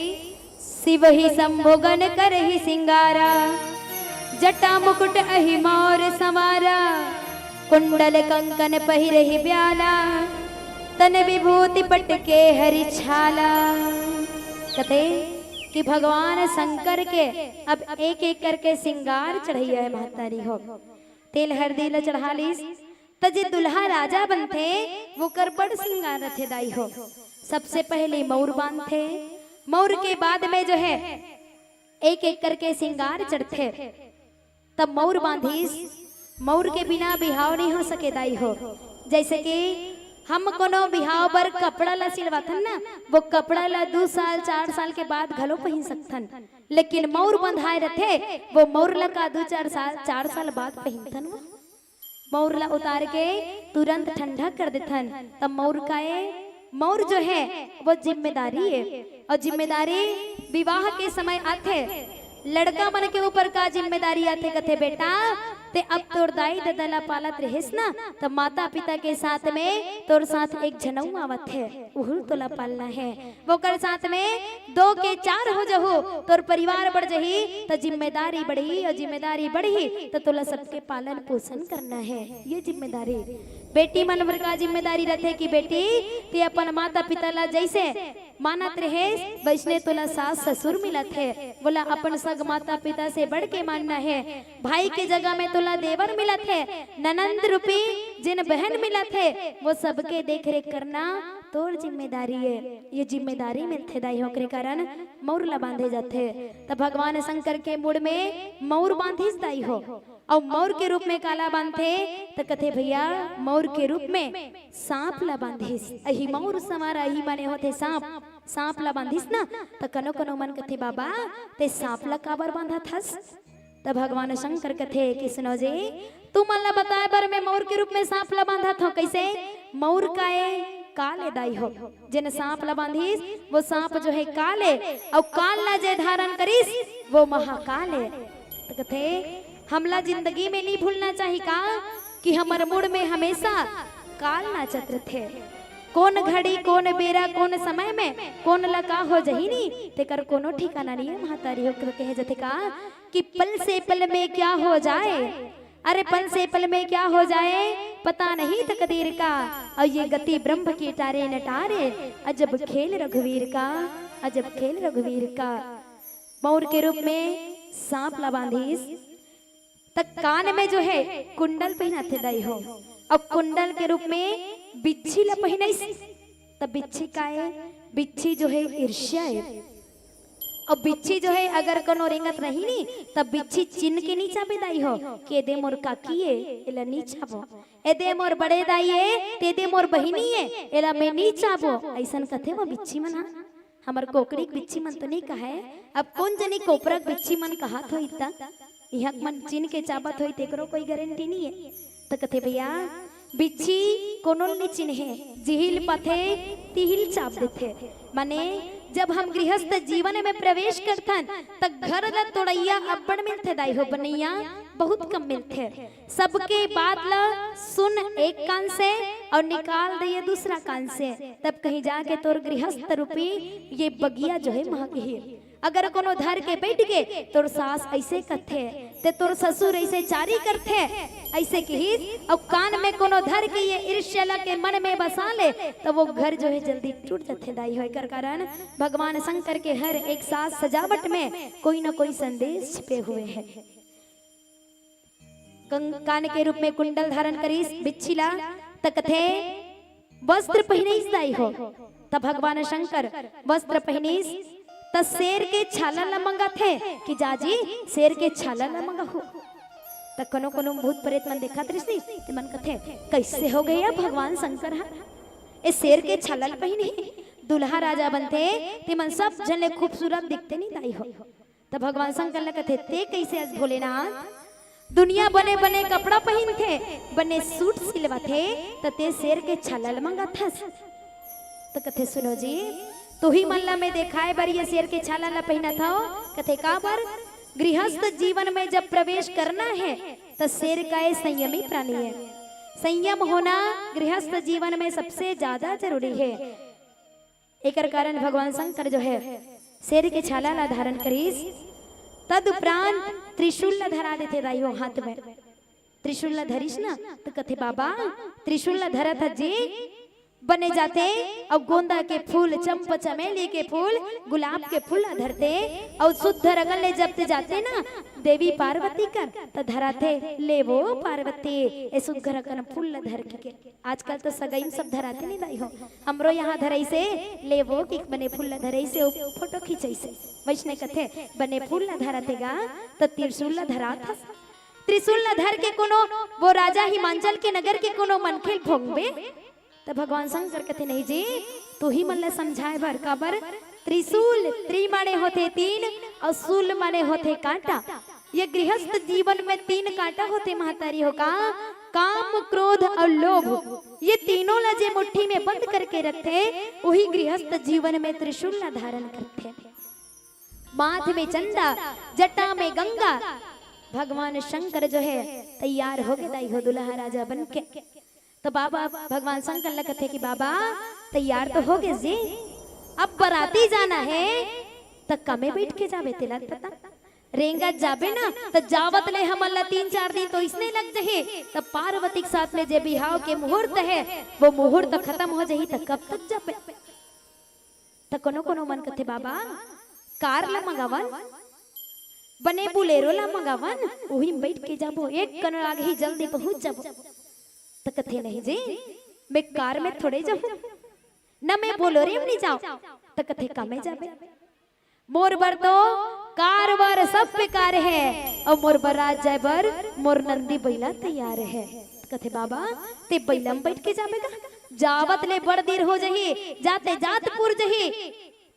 शिव ही शंभु गन करहि सिंगारा, जटा मुकुट अहि मौर संवारा, कुंडल कंकन पहिरहि ब्याला, तन विभूति पट के हरि छाला। कथे कि भगवान शंकर के अब एक एक करके सिंगार चढ़इया हे महतारी हो। तेल हरदी ल चढ़ा लिस, त जे दुल्हा राजा बनथे, वोकर बड़ सिंगार रथे दाई हो। सबसे पहले मउर बांधथे, मउर के बाद में जो है एक एक करके सिंगार चढ़थे। तब मउर बांधिस, मउर के बिना बिहाव नहीं हो सके दाई हो। जैसे कि हम कोनो बिहाव बर कपड़ा ला सिलवाथन ना, वो कपड़ा ला दू साल, चार साल के बाद घलो पहिन सकथन, लेकिन मउर बंधाय रथे, वो मउर ला का दू चार साल, चार साल बाद पहिनथन वो? मउर ला उतार के तुरंत ठंडा कर देथन। त मउर का ए, मउर जो है वो जिम्मेदारी है, और जिम्मेदारी विवाह के समय आथे। लड़का मन के ऊपर का जिम्मेदारी आथे? कथे, बेटा, ते अब तोर दाई ददा ला पालत रहेस ना, त माता पिता के साथ में तोर साथ एक झन अउ आवत है, उहू तोला पालना है। ओकर साथ में दो के चार हो जहू, तोर परिवार बढ़ जही, त जिम्मेदारी बढ़ही, और जिम्मेदारी बढ़ही त तोला सबके पालन पोषण करना है। ये जिम्मेदारी बेटी मन बर का जिम्मेदारी रथे कि बेटी, ते अपन माता पिता ला जैसे मानत रहेस, वैसने तोला सास ससुर मिलत हे, वोला अपन सग माता पिता से बढ़ के मानना हे। भाई के जगह में तोला देवर मिलत हे, ननंद रूपी जिन बहन मिलत हे, वो सबके देख रेख करना तोर जिम्मेदारी हे। ये जिम्मेदारी मिलथे दाई हो, ओकरे कारण मउर ला बांधे जाथे। त भगवान शंकर के मुड़ में मउर बांधिस दाई हो। अउ मउर के रूप में काला बांधथे? त कथे, भैया, मउर के रूप में सांप ला बांधिस। अही मउर संवार, अही माने होथे सांप। सांप ला बांधिस ना, त कनो कनो मन कथे, बाबा, ते सांप ला काबर बांधत हस? त भगवान शंकर कथे कि सुनो जी, तुमन ला बताए बर मैं मउर के रूप में सांप ला बांधत हंव। कइसे? मउर का ए काल ए दाई हो। जेन सांप ला बांधिस, वो सांप जो है काल ए, अउ काल ला जे धारण करिस, वो महाकाल ए। त कथे, हमला जिंदगी में नी भूलना चाही का कि हमर मुड़ में हमेशा काल नाचत रथे। कोन घड़ी, कोन बेरा, कोन समय में कोन ला का हो जही नी, तेकर कोनो ठिकाना नी हे। महतारी हो के कहे जथे का कि पल से पल में क्या हो जाए, अरे पल से पल में क्या हो जाए, पता नहीं तकदीर का। और ये गति ब्रह्म की टारे न टारे, अजब खेल रघुवीर का, अजब खेल रघुवीर का। मउर के रूप में सांप ला बांधिस, त कान में जो है कुंडल पहिनाथे दाई हो, अउ कुंडल के रूप में बिच्छी ला पहिनाइस। त बिच्छी का ए? बिच्छी जो है ईर्ष्या ए। अउ बिच्छी जो है अगर कोनो रेंगत रही नी, त बिच्छी चिन्ह के नी चाबे दाई हो, के दे मोर काकी ए, एला नी चाबो। ए दे मोर बड़े दाई ए, ते दे मोर बहिनी ए, एला मैं नी चाबो। अइसन कथे वो बिच्छी मन हा। हमर कोकड़ी के बिच्छी मन तो नी कहय, अब कोन जनी कोपरा के बिच्छी मन कहत होही त। इहाँ के मन चिन्ह के चाबत होही, तेकरो कोई गारंटी नी हे। त कथे, भैया, बिच्छी कोनो ल नी चिन्हे, जिही ल पाथे, तिही ल चाब देथे। माने, जब हम गृहस्थ जीवन में प्रवेश करथन, त घर ल तोड़इया अब्बड़ मिलथे दाई हो, बनइया बहुत कम मिलथे। सबके बात ल सुन एक कान से अउ निकाल दे ये दूसरा कान से, तब कहीं जाके तोर गृहस्थ रूपी ये बगिया जो है महकही। अगर कोनो धर के बइठ गे, तोर सास अइसे कथे, ते तोर ससुर अइसे चारी करथे, अइसे किहिस, अउ कान में कोनो धर के ये ईर्ष्या ला के मन में बसा ले, त वो घर जो है जल्दी टूट जथे दाई हो। एकर कारण भगवान शंकर के हर एक साज सजावट में कोई न कोई संदेश छिपे हुए हैं। कं-, कान के रूप में कुंडल धारण करिस बिच्छी ला, त कथे वस्त्र पहिनिस दाई हो। त भगवान शंकर वस्त्र पहिनिस, त शेर के छाला ला मंगाथे कि जाजी शेर के छाला ला मंगाहू। त कोनो कोनो भूत प्रेत मन देखत रिहिस, ते मन कथे, कइसे हो गे भगवान शंकर हा, ए शेर के छाला ला पहिनही, दुल्हा राजा बनथे, ते मन सब झन ले खूबसूरत दिखते नी दाई हो। त भगवान शंकर ल कथे, ते कइसे अस भोलेनाथ, दुनिया बने बने कपड़ा पहिनथे, बने सूट सिलवाथे, त ते शेर के छाला ल मंगाथस। त कथे, सुनो जी, तुही मन ला मैं देखाए बर ये शेर के छाला ल पहिनत हव। कथे, काबर? गृहस्थ जीवन में जब प्रवेश करना है, त शेर का ये संयमी प्राणी है। संयम होना गृहस्थ जीवन में सबसे ज्यादा जरूरी है। एकर कारण भगवान शंकर जो है शेर के छाला ला धारण करिस, तदुपरांत त्रिशूल ला धरा देथे दाई हो हाथ में। त्रिशूल ला धरिस ना, त कथे, बाबा, त्रिशूल ला धरत हस जी, बने जाथे, अउ गोंदा के फूल, चंपा चमेली के फूल, गुलाब के फूल ला धरते, अउ शुद्ध रकन ले जब ते जाते ना देवी पार्वती कर, त धराथे, ले वो पार्वती, ए सुघर अकन फूल ला धर के। आजकल तो सगई में सब धराथे नी दाई हो, हमरो यहाँ धरइसे, ले वो कि बने फूल ला धरइसे, ओ फोटो खिंचइसे, वइसने कथे, बने फूल ला धराथे गा, त त्रिशूल ला धराथस। त्रिशूल ला धर के कोनो वो राजा हिमांचल के नगर के कोनो मनखे ल भोंगबे, त भगवान शंकर कथे, "नहीं जी, तुही मन ला समझाए बर।" काबर? त्रिशूल, त्रि माने होथे तीन अउ शूल माने होथे कांटा। ये गृहस्थ जीवन में तीन कांटा होथे महतारी हो का, काम, क्रोध अउ लोभ। ये तीनों ला जे मुट्ठी में बंद करके रखथे, वही गृहस्थ जीवन में त्रिशूल ला धारण करथे। माथ में चंदा, जटा में गंगा। भगवान शंकर जो है तैयार हो गे दाई हो दुल्हा राजा बन के। त बाबा भगवान शंकर ल कथे कि बाबा, तैयार तो हो गे जी, अब बराती जाना है, त कमे बैठ के जाबे तेला पता। रेंगत जाबे ना, त जावत ले हमन ला तीन चार दिन तो इसने लग जही। त पार्वती के साथ में जे बिहाव के मुहूर्त है, वो मुहूर्त खत्म हो जही, त कब तक जाबे? त कोनो कोनो मन कथे, बाबा, कार ला मंगावन, बने बुलेरो ला मंगावन, उही में बैठ के जाबो, एक कन लागही, जल्दी पहुंच जाबो। त कथे, नहीं जी, मैं कार में थोड़े जाहूं, ना मैं बोलेरो में नहीं जाऊं। त कथे, कमे जाबे? मोर बर तो कार वर सब बेकार है, अउ मोर बरात जाए बर मोर नंदी बइला तैयार है। कथे, बाबा, ते बइला में बैठ के जाबे का? जावत ले बड़ देर हो जही, जाते जात पुर जही।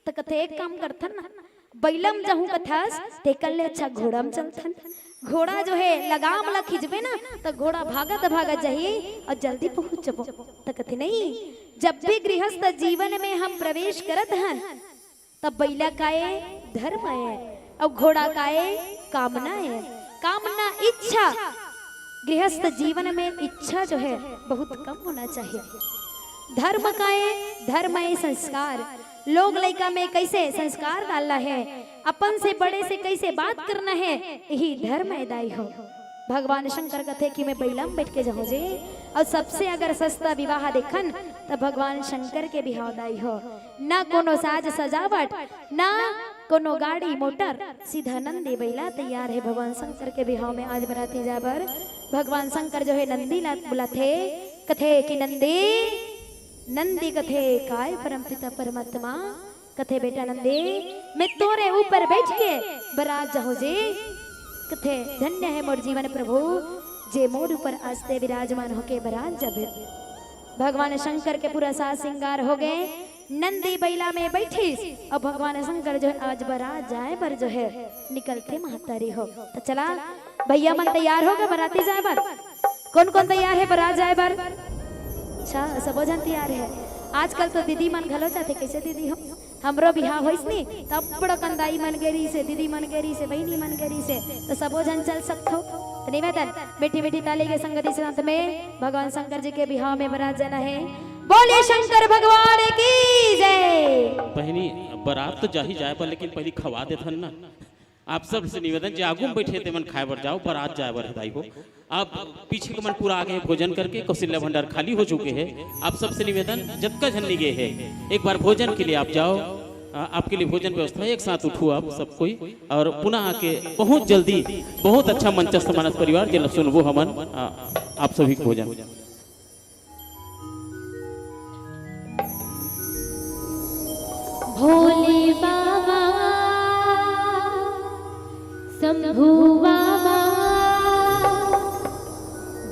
त कथे, एक काम करथन ना, बइला में जाहूं कथस, तेकर ले अच्छा घोड़ा में चलथन। घोड़ा जो है लगाम ला खींचबे ना, त घोड़ा भागत भागत जही अउ जल्दी पहुंच जबो। त कथे, नहीं, जब भी गृहस्थ जीवन में हम प्रवेश करत हन, त बइला काय धर्म आय, अउ घोड़ा काय कामना आय। कामना, इच्छा, गृहस्थ जीवन में इच्छा जो है बहुत कम होना चाहिए। धर्म काय, धर्म आय संस्कार। लोग लइका में कैसे संस्कार डालना है, अपन से बड़े से कैसे बात करना है, यही धर्म आय दाई हो। भगवान शंकर कथे कि मैं बइला में बैठ के जाहूं जी, अउ सबसे अगर सस्ता विवाह देखन त भगवान शंकर के बिहाव दाई हो। ना कोनो साज सजावट, ना कोनो गाड़ी मोटर, सीधा नंदी बइला तैयार है। भगवान शंकर के बिहाव में आज बराती जाए बर भगवान शंकर जो है नंदी ला बुलाथे, कथे कि नंदी, नंदी कथे, काय परमपिता परमात्मा? कथे, बेटा नंदी, मैं तोरे ऊपर बैठ के बरात जाहूं जी। कथे, धन्य है मोर जीवन प्रभु, जे मोर ऊपर आज ते विराजमान होके बरात जाबे। भगवान शंकर के पूरा साज सिंगार हो गे, नंदी बइला में बैठिस अउ भगवान शंकर जो है आज बरात जाए बर जो है निकलथे महतारी हो। त चला भइया मन तैयार हो गे बराती जाए बर? कोन कोन तैयार है बरात जाए बर? अच्छा, सबो झन तैयार है। आजकल तो दीदी मन घलो जाथे, कैसे दीदी हो? हमरो बिहाव होइस नी, त अब्बड़ अकन दाई मन गे रहिसे, दीदी मन गे रहिसे, बहिनी मन गे रहिसे, त सबो झन चल सकथो। त निवेदन, मीठी मीठी ताली के संगति साथ में भगवान शंकर जी के बिहाव में बरात जाना है। बोले शंकर भगवान की जय। बहिनी, बरात तो जाही जाए बर, लेकिन पहिली खवा देथन ना। आप सब से निवेदन, जे आगू में बैठे तेमन खाए बर जाओ, बरात जाए बर हे दाई हो। अब पीछे के मन पूरा आगे हैं भोजन करके, कौशल्या भंडार खाली हो चुके हैं। आप सबसे निवेदन, जतका झन नहीं गए हैं, एक बार भोजन के लिए आप जाओ। आ, आपके लिए भोजन व्यवस्था है, एक साथ उठो आप सब कोई, और पुनः आके बहुत जल्दी बहुत अच्छा मंचस्थ मानस परिवार, जेला सुनबो हमन, आ, आप सभी के भोजन। भोले बाबा, शंभू बाबा,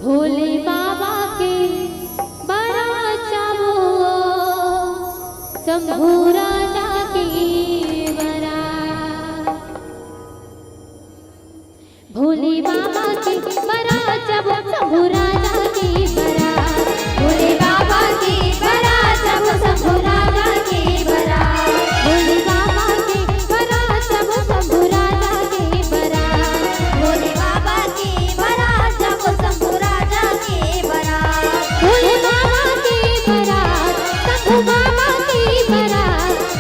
भोले बाबा के बरात जाबो, शंभू राजा के बरात। भोले बाबा के बरात जाबो, शंभू राजा के बरात। भोले बाबा के बरात जाबो, शंभू राजा के बरात। भोले बाबा के बरात जाबो, शंभू राजा के बरात। भोले बाबा के बरात जाबो, शंभू राजा के बरात। भोले बाबा के बरात, शंभू बाबा के बरात।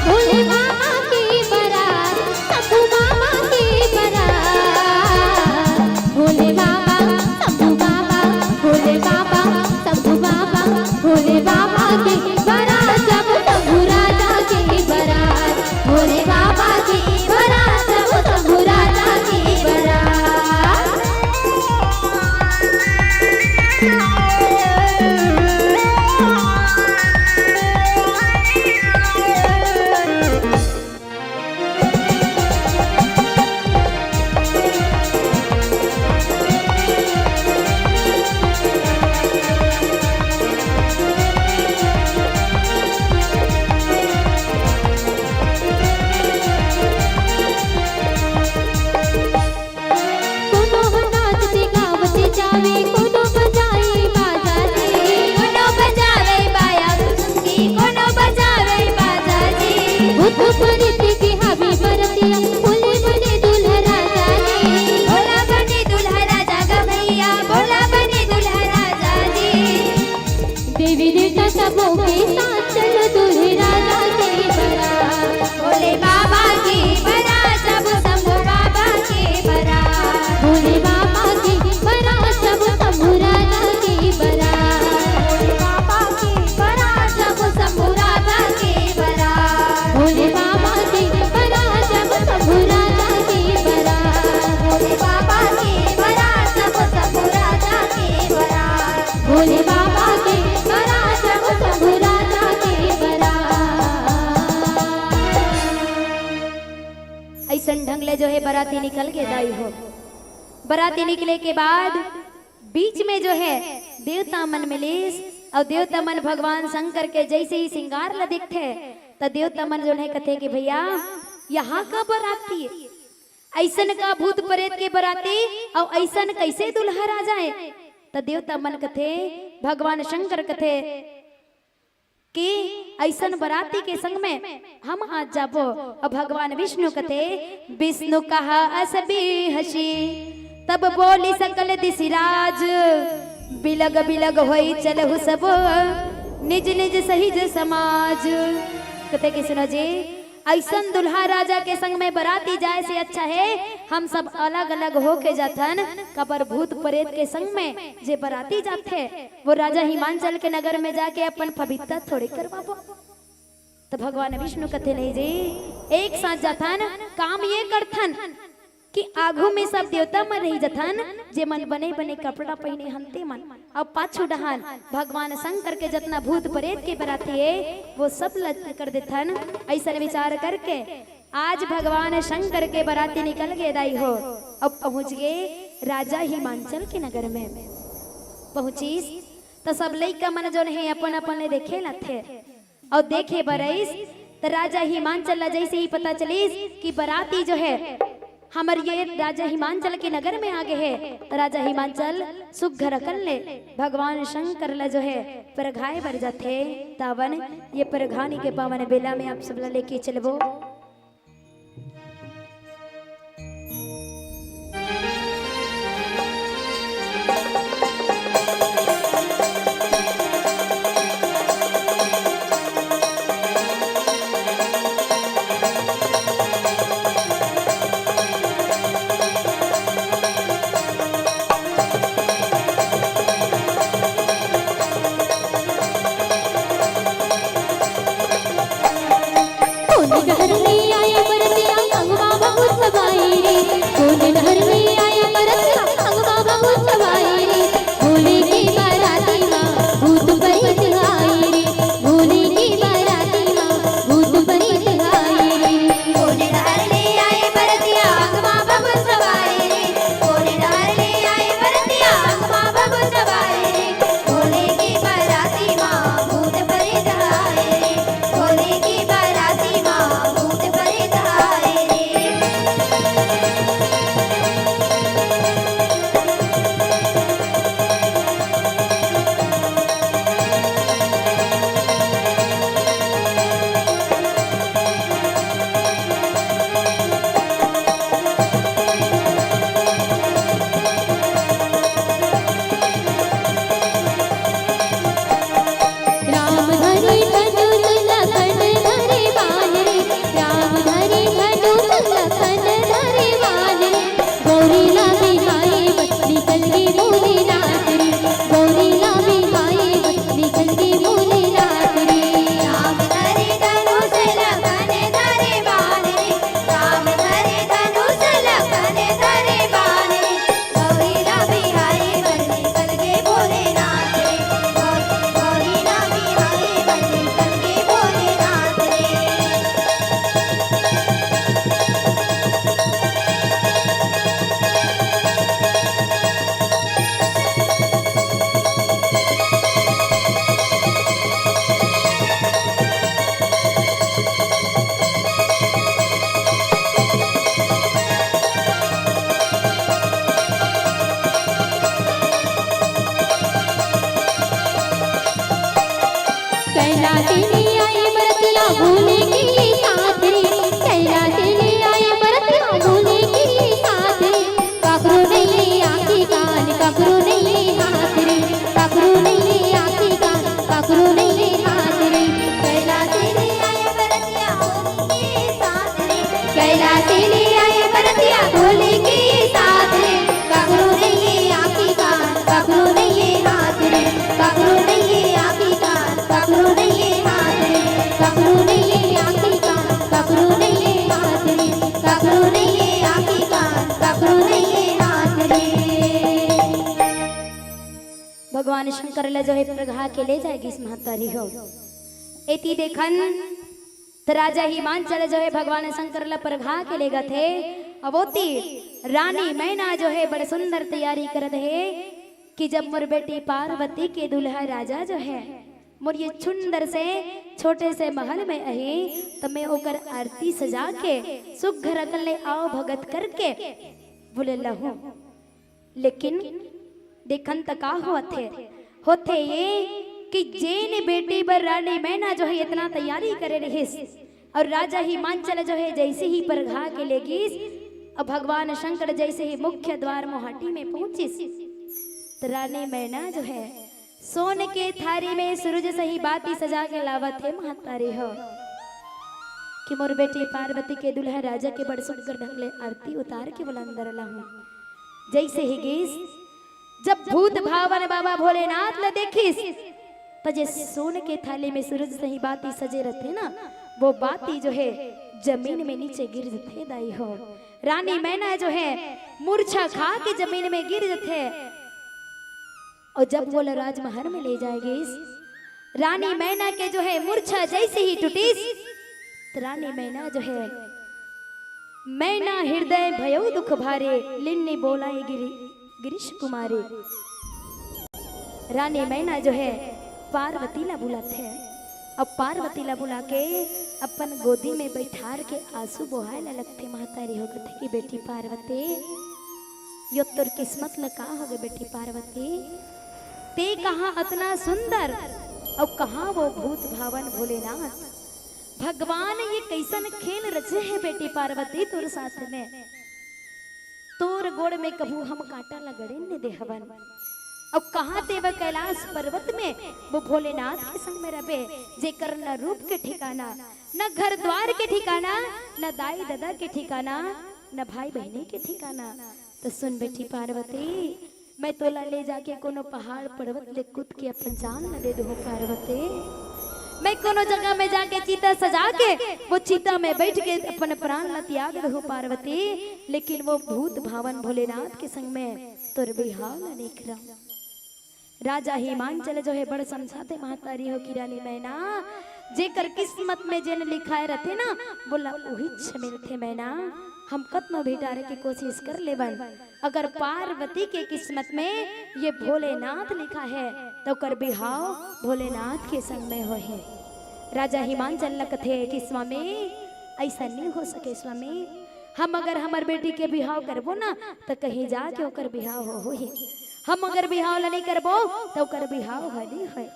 सबो के साथ चलो दूल्हे राजा के बरात। भोले बाबा के बरात, सबो शंभू बाबा के बरात। भोले बाबा के बरात, सबो शंभू राजा के बरात। भोले बाबा के बरात, सबो शंभू राजा के बरात। भोले बाबा के बरात, सबो शंभू राजा के बरात। भोले बाबा के बरात, सबो शंभू राजा के बरात। भोले बाबा के बरात, सबो शंभू राजा के बरात। अइसन ढंग ले जो हे बराती निकल गे दाई हो। बराती निकले के बाद बीच में जो हे देवता मन मिलिस, अउ देवता मन भगवान शंकर के जइसे ही सिंगार ल देखथे, त देवता मन जो हे कथे कि भइया, यहाँ का बराती, अइसन का भूत प्रेत के बराती, अउ अइसन कइसे दुल्हा राजा हे? त देवता मन कथे, भगवान शंकर कथे कि अइसन बराती के संग में हम आज जाबो। अउ भगवान विष्णु कथे, "विष्णु कहा अस बिहसी, तब बोली सकल दिसिराज, बिलग बिलग होई चलहु सब, निज निज सहिज समाज।" कथे कि सुनो जी, अइसन दुल्हा राजा के संग में बराती जाए से अच्छा हे हम सब अलग-अलग होके जाथन। काबर भूत प्रेत के संग में जे बराती जाथे, वो राजा हिमांचल के नगर में जाके अपन पवित्र थोड़े करवाबो। त भगवान विष्णु कथे, "नहीं जी, एक साथ जाथन, काम ये करथन।" कि आघू में सब देवता मन रहि जथन, जेमन बने-बने कपड़ा पहिने हन तेमन, अउ पाछू डहान भगवान शंकर के जतना भूत प्रेत के बराती हे, वो सब ल कर देथन। अइसन विचार करके आज भगवान शंकर के बराती निकल गे दाई हो, अउ पहुँच गे राजा हिमांचल के नगर में। पहुँचिस त सब लइका मन जोन हे अपन-अपन ले देखे लाथे। अउ देखे बर आइस, त राजा हिमांचल ला जइसे ही पता चलिस कि बराती जो हे, हमर ये राजा हिमांचल के नगर में आ गे हे, त राजा हिमांचल सुग्घर अकन ले भगवान शंकर ला जो हे, परघाए बर जाथे। तावन ये परघानी के पावन बेला में आप सब ला लेके चलबो। कोन डहर ले आए बरतिया, अंगवा बहुत सवाई रे। कोन डहर ले आए बरतिया, अंगवा बहुत सवाई रे। भोले के बराती मा भूत प्रेत आए रे। भोले के बराती मा भूत प्रेत आए रे। कोन डहर ले आए बरतिया, अंगवा बहुत सवाई रे। कोन डहर ले आए बरतिया, अंगवा बहुत सवाई रे। भोले के बराती मा भूत प्रेत आए रे। भोले के बराती मा भूत प्रेत आए रे। राम धरे धनुष लखन धरे बाण रे। राम धरे धनुष लखन धरे बाण रे। गौरी ला बिहाए बर निकल गे भोलेनाथ रे। गौरी ला बिहाए बर निकल गे भोलेनाथ रे। राम धरे धनुष लखन धरे बाण रे। राम धरे धनुष लखन धरे बाण रे। गौरी ला बिहाए बर निकल गे भोलेनाथ रे। गौ-, गौरी ला बिहाए बर निकल गे भोलेनाथ रे। कैलाश ले आए बरतिया भोले के साथ रे। कैलाश ले आए बरतिया भोले के साथ रे। काकरो नइ हे आँखी कान, काकरो नइ हे हाथ रे। काकरो नइ हे आँखी कान, काकरो नइ हे भगवान शंकर ला जो हे परघा के ले जाय गिस महतारी हो। एती देखन त राजा हिमांचल जो हे भगवान शंकर ला परघा के लेगथे। अब ओती रानी मैना जो हे बड़ सुंदर तैयारी करत हे कि जब मोर बेटी पार्वती के दूल्हा राजा जो हे मोर ये सुंदर से छोटे से महल में अही, त मैं ओकर आरती सजा के सुघर अकन ले आव भगत करके बोले लहूं। लेकिन देखन त का होथे, होथे ये कि जेन बेटी बर रानी मैना जो हे इतना तैयारी करे रहिस अउ राजा हिमांचल जो हे जइसे ही परघा के लेगिस अउ भगवान शंकर जइसे ही मुख्य द्वार मोहाटी में पहुंचिस त रानी मैना जो हे सोन के थारी में सूरज सही बाती सजा के लावत हे महतारी हो कि मोर बेटी पार्वती के दूल्हा राजा के बड़ सुघर ढंग ले आरती उतार के बोला अंदर लाहूं। जइसे ही गिस जब भूत भावन बाबा भोलेनाथ ला देखिस त जे सोन के थाली में सूरज सही बाती सजे रथे ना, वो बाती जो हे जमीन में नीचे गिर जथे दाई हो। रानी मैना जो हे मूर्छा खा के जमीन में गिर जथे। अउ जब वो ला राजमहल में ले जाय गिस, रानी मैना के जो हे मूर्छा जइसे ही टूटिस त रानी मैना जो हे मैना हृदय भयउ दुख भारी, लिन्नी बोलाय गिरि गिरीश कुमारी। रानी मैना जो हे पार्वती ला बुलाथे। अब पार्वती ला बुला के अपन गोदी में बइठार के आंसू बोहाय ला लगथे। महतारी हो कथे कि बेटी पार्वती, यो तोर किस्मत ला का होगे बेटी पार्वती? ते कहां अतना सुंदर अउ कहां वो भूत भावन भोलेनाथ। भगवान ये कइसन खेल रचे हे बेटी पार्वती तोर साथ में। तोर गोड़ में कभू हम कांटा ला गड़े नइ दे हवन। अउ कहां ते वो कैलाश पर्वत में वो भोलेनाथ के संग में रबे, जेकर न रूप के ठिकाना, न घर द्वार के ठिकाना, न दाई ददा के ठिकाना, न भाई बहिनी के ठिकाना। त सुन बेटी पार्वती, मैं तोला ले जाके कोनो पहाड़ पर्वत ले कूद के अपन जान ला दे दूं पार्वती। मैं कोनो जगह में जाके चिता सजा के वो चिता में बइठ के अपन प्राण ला त्याग दूं पार्वती, लेकिन वो भूत भावन भोलेनाथ के संग में तोर बिहाव ला नइ करंव। राजा हिमांचल जो हे बड़ समझाथे महतारी हो कि रानी मैना, जेकर किस्मत में जेन लिखाय रथे ना, वोला उहीच मिलथे मैना। हम कतनो भी डारे के कोशिश कर लेवन, अगर पार्वती के किस्मत में ये भोलेनाथ लिखा हे, त ओकर बिहाव भोलेनाथ के संग में होही। राजा हिमांचल ल कथे कि स्वामी, अइसन नइ हो सके स्वामी, हम अगर हमर बेटी के बिहाव करबो ना, त कहीं जाके ओकर बिहाव हो होही। हम अगर बिहाव ल नइ करबो, त ओकर बिहाव ह नइ होय।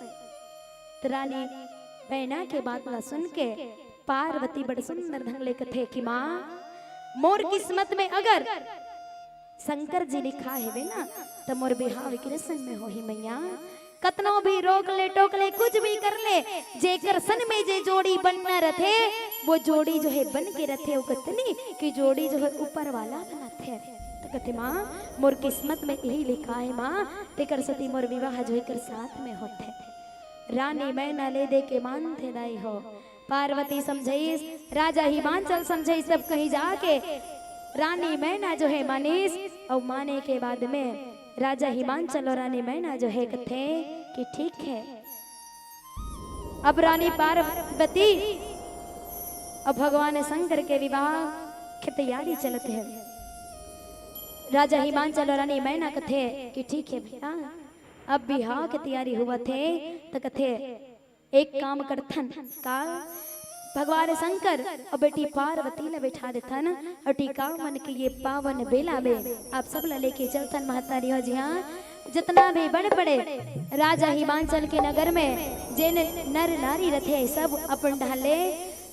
त रानी मैना के बात ल सुन के पार्वती बड़ सुंदर ढंग ले कथे कि माँ, मोर किस्मत में अगर शंकर जी लिखा हेवे ना, त मोर बिहाव एकरे संग में होही मैया। कतनो भी रोक ले, टोक ले, कुछ भी कर ले, जेकर संग में जे जोड़ी बनना रथे, वो जोड़ी जो हे बन के रथे। वो कथे नहीं कि जोड़ी जो हे ऊपर वाला बनाथे। त कथे माँ, मोर किस्मत में यही लिखा हे माँ, तेकर सेती मोर विवाह जो एकर साथ में होथे। रानी मैना ले दे के मानथे दाई हो। पार्वती समझइस, राजा हिमांचल समझइस, सब कहीं जाके रानी मैना जो हे मानिस, अउ माने के बाद में राजा हिमांचल अउ रानी मैना जो हे कथे कि ठीक हे। अब रानी पार्वती अउ भगवान शंकर के विवाह के तैयारी चलत हे। राजा हिमांचल अउ रानी मैना कथे कि ठीक हे भैया, अब बिहाव के तैयारी होवत हे, त कथे एक काम करथन का, भगवान शंकर अउ बेटी पार्वती ल बैठा देथन अउ टीका मन के ये पावन बेला में आप सब ल लेके चलथन महतारी हो जी। हाँ, जितना भी बड़े बड़े राजा हिमांचल के नगर में जेन नर नारी रथे, सब अपन ढाले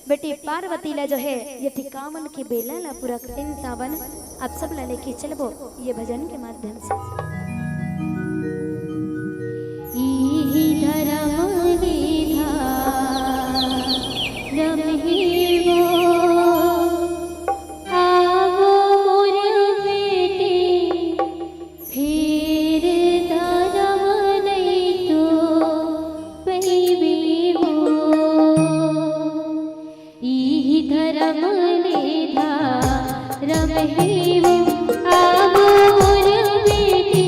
बेटी पार्वती ल जो हे ये टीका मन के बेला ल पूरा करिन। तावन आप सब ल लेके चलबो ये भजन के माध्यम से। इही धरम के धारम हे वो, आवो मोर बेटी, फेर धरम नइ तो पइबे वो। इही धरम ले धारम हे वो, आवो मोर बेटी,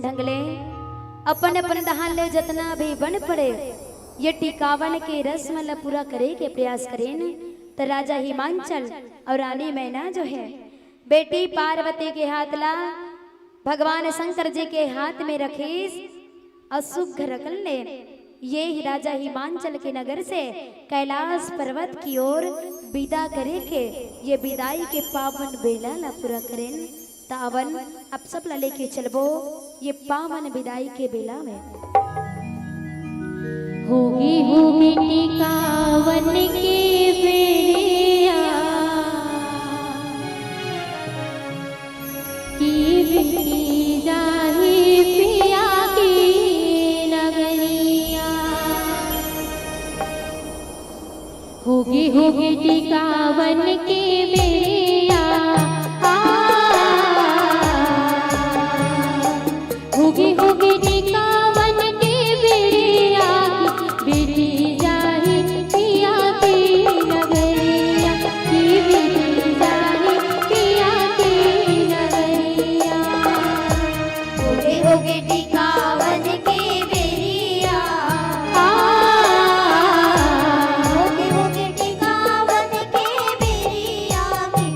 ढंग ले अपन अपन डहान ले जतना भी बन पड़े, ये टिकावन के रस्म ल पूरा करे के प्रयास करेन। त राजा हिमांचल और रानी मैना जो है, बेटी पार्वती के हाथ ला भगवान शंकर जी के हाथ में रखिस और सुग्घर रखन ले ये ही राजा हिमांचल के नगर से कैलाश पर्वत की ओर विदा करे के ये विदाई के पावन बेला ला पूरा करेन। त आवन, आप सब ला लेके चलबो ये पावन विदाई के बेला में। होगी होगी टिकावन के बेरिया, कि बिटी जाही पिया की नगरिया। होगी होगी टिकावन के बेरिया, आ, होगी होगी टिकावन के बेरिया, कि बिटी जाही पिया की नगरिया, कि बिटी जाही पिया की नगरिया। होगे होगे टिकावन के बेरिया, आ, होगे होगे टिकावन के बेरिया, कि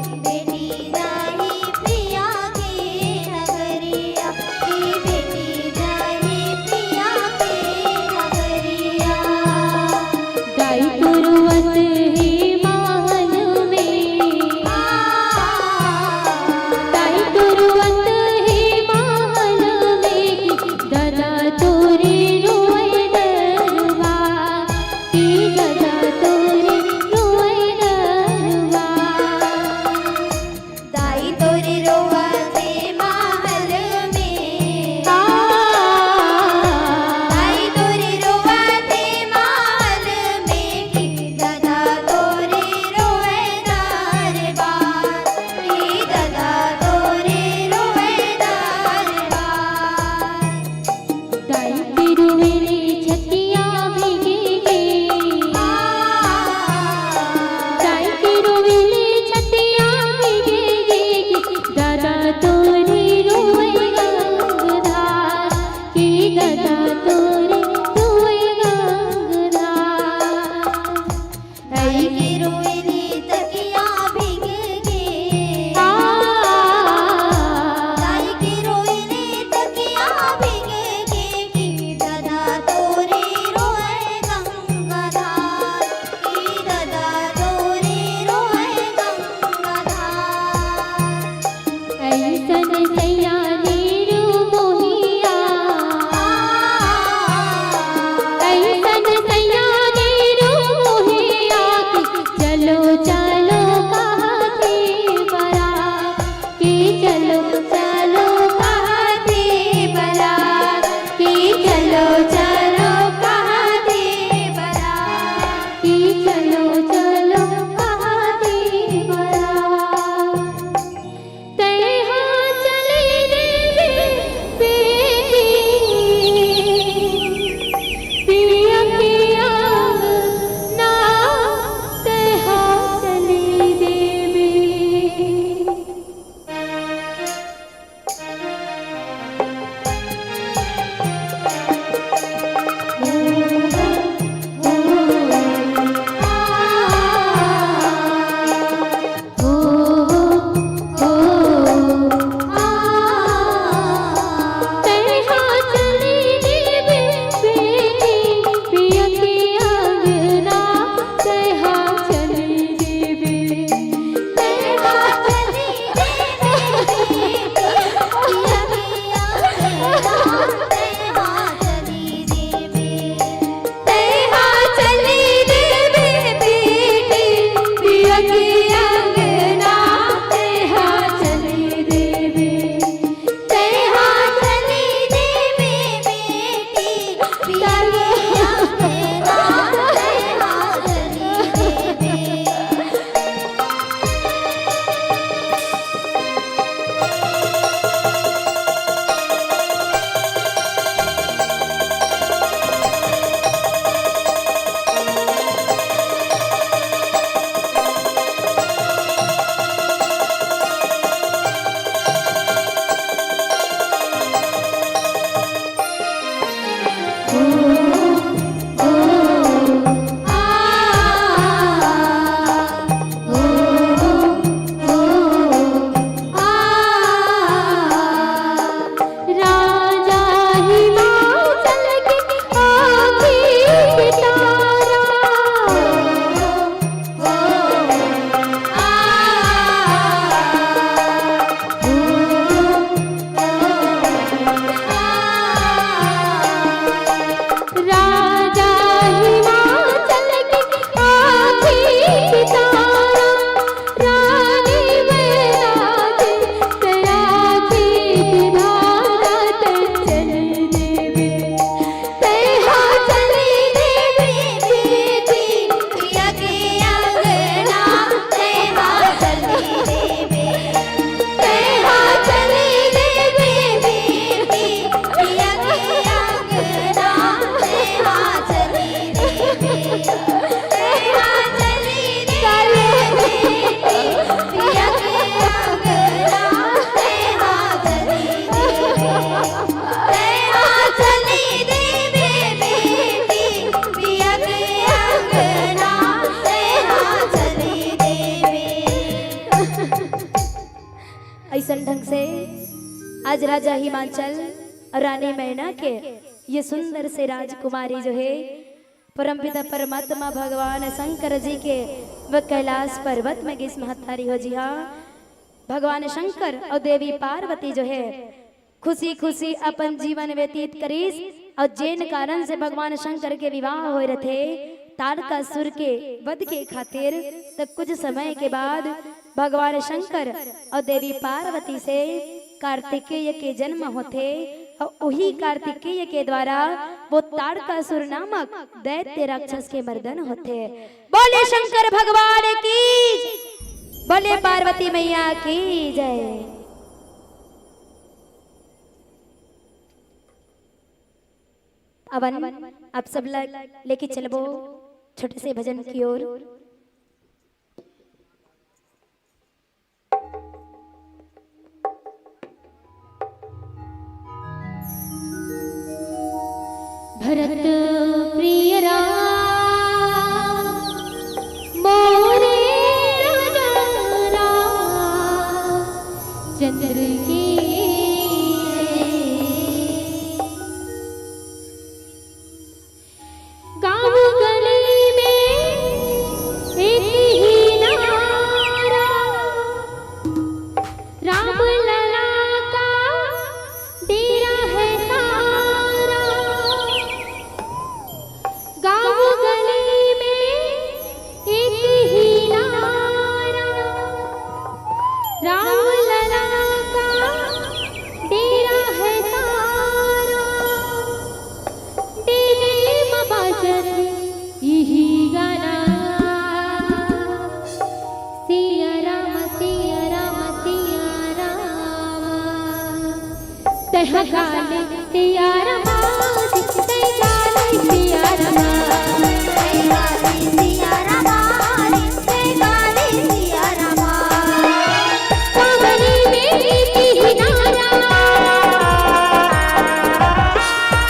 अइसन ढंग से आज राजा हिमांचल अउ रानी मैना के ये सुंदर से राजकुमारी जो हे, परमपिता परमात्मा भगवान शंकर जी के वो कैलाश पर्वत में गिस महतारी हो जी हाँ। भगवान शंकर अउ देवी पार्वती जो हे, खुशी-खुशी अपन जीवन व्यतीत करिस अउ जेन कारण से भगवान शंकर के विवाह होय रथे तारकासुर के वध के खातिर, त कुछ समय के बाद भगवान शंकर अउ देवी पार्वती से कार्तिकेय के जन्म होथे अउ उही कार्तिकेय के द्वारा वो तारकासुर नामक दैत्य राक्षस के मर्दन होथे। बोले शंकर भगवान की, बोले पार्वती मैया की जय। अवन आप सब ला लेके चलबो छोटे से भजन की ओर। भरत प्रिय राम, मोरे राजा राम, चंद्र की गाँव गली में एक ही नारा, राम लला का डेरा है सारा। गाँव गली में एक ही नारा, राम लला का डेरा है सारा। डीजे म बाजत इही गाना, सिया राम, सिया राम, सिया राम। तैं हा गा ले सिया राम, तैं गा ले सिया राम। तैं गा ले सिया राम, तैं गा ले सिया राम। कांवली में एक ही नारा,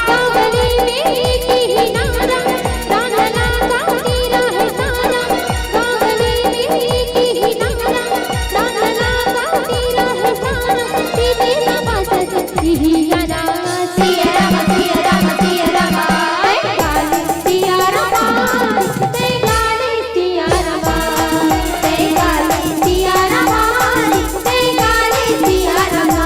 कांवली में एक ही नारा, राम लला का डेरा है सारा। कांवली में एक ही नारा, राम लला का डेरा है सारा। डीजे म बाजत इही गाना, सिया राम, सिया राम, सिया राम। तैं गा ले सिया राम, तैं गा ले सिया राम, तैं गा ले सिया राम, तैं गा ले सिया राम।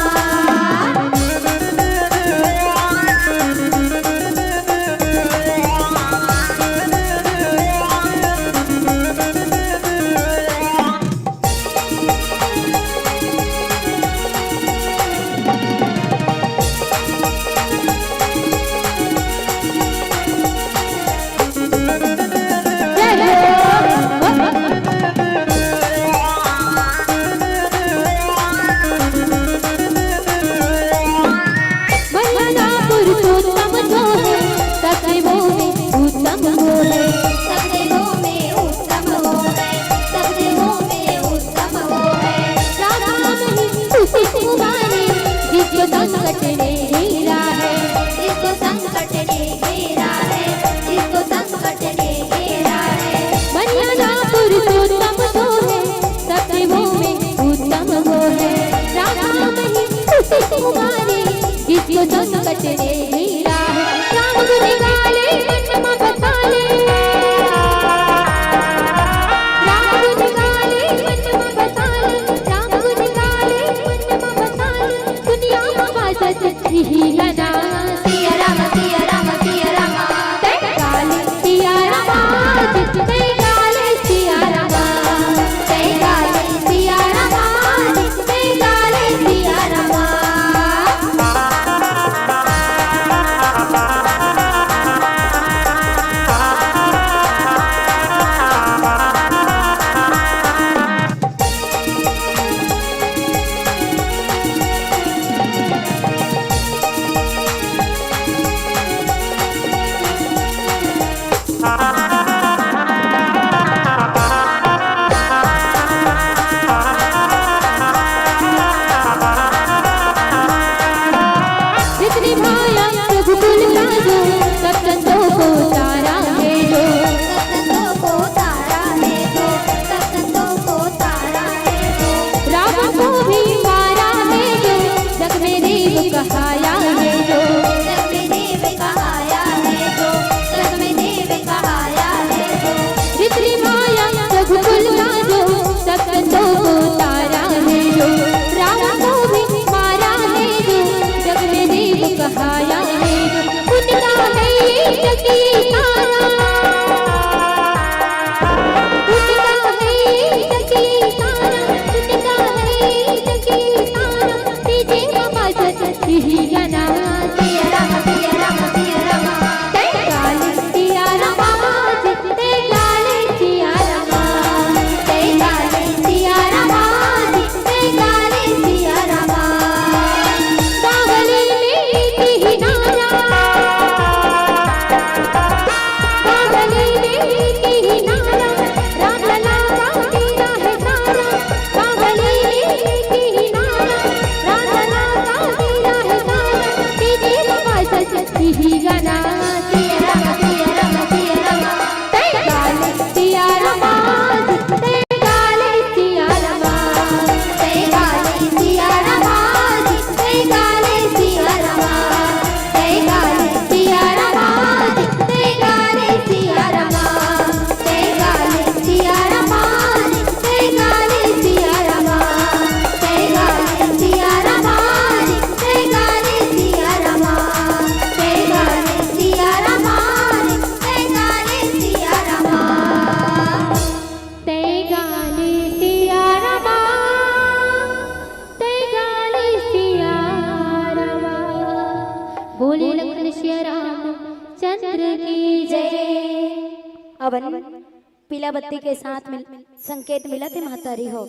भैया पुरुषोत्तम जो है, सब देवों में उत्तम वो है। सब देवों में उत्तम वो है, सब देवों में उत्तम वो है। राधा नहीं उसी कुमारी, जिसको संकट ने घेरा है, जिसको संकट ने घेरा है, जिसको संकट ने घेरा है। मर्यादा पुरुषोत्तम जो है, सब देवों में उत्तम वो है। राधा नहीं उसी कुमारी, जिसको संकट ने घेरा है। राम गुण गाले मन में बसा ले, राम गुण गाले मन में बसा ले, राम गुण गाले मन में बसा ले। दुनिया में बाजत इही गाना, सिया राम, सिया राम, सिया राम। तैं गा ले सिया राम, तैं गा ले सिया राम, तैं गा ले सिया राम, तैं गा ले सिया राम। अवन पीला बत्ती के साथ मिल, संकेत मिलत हे महतारी हो।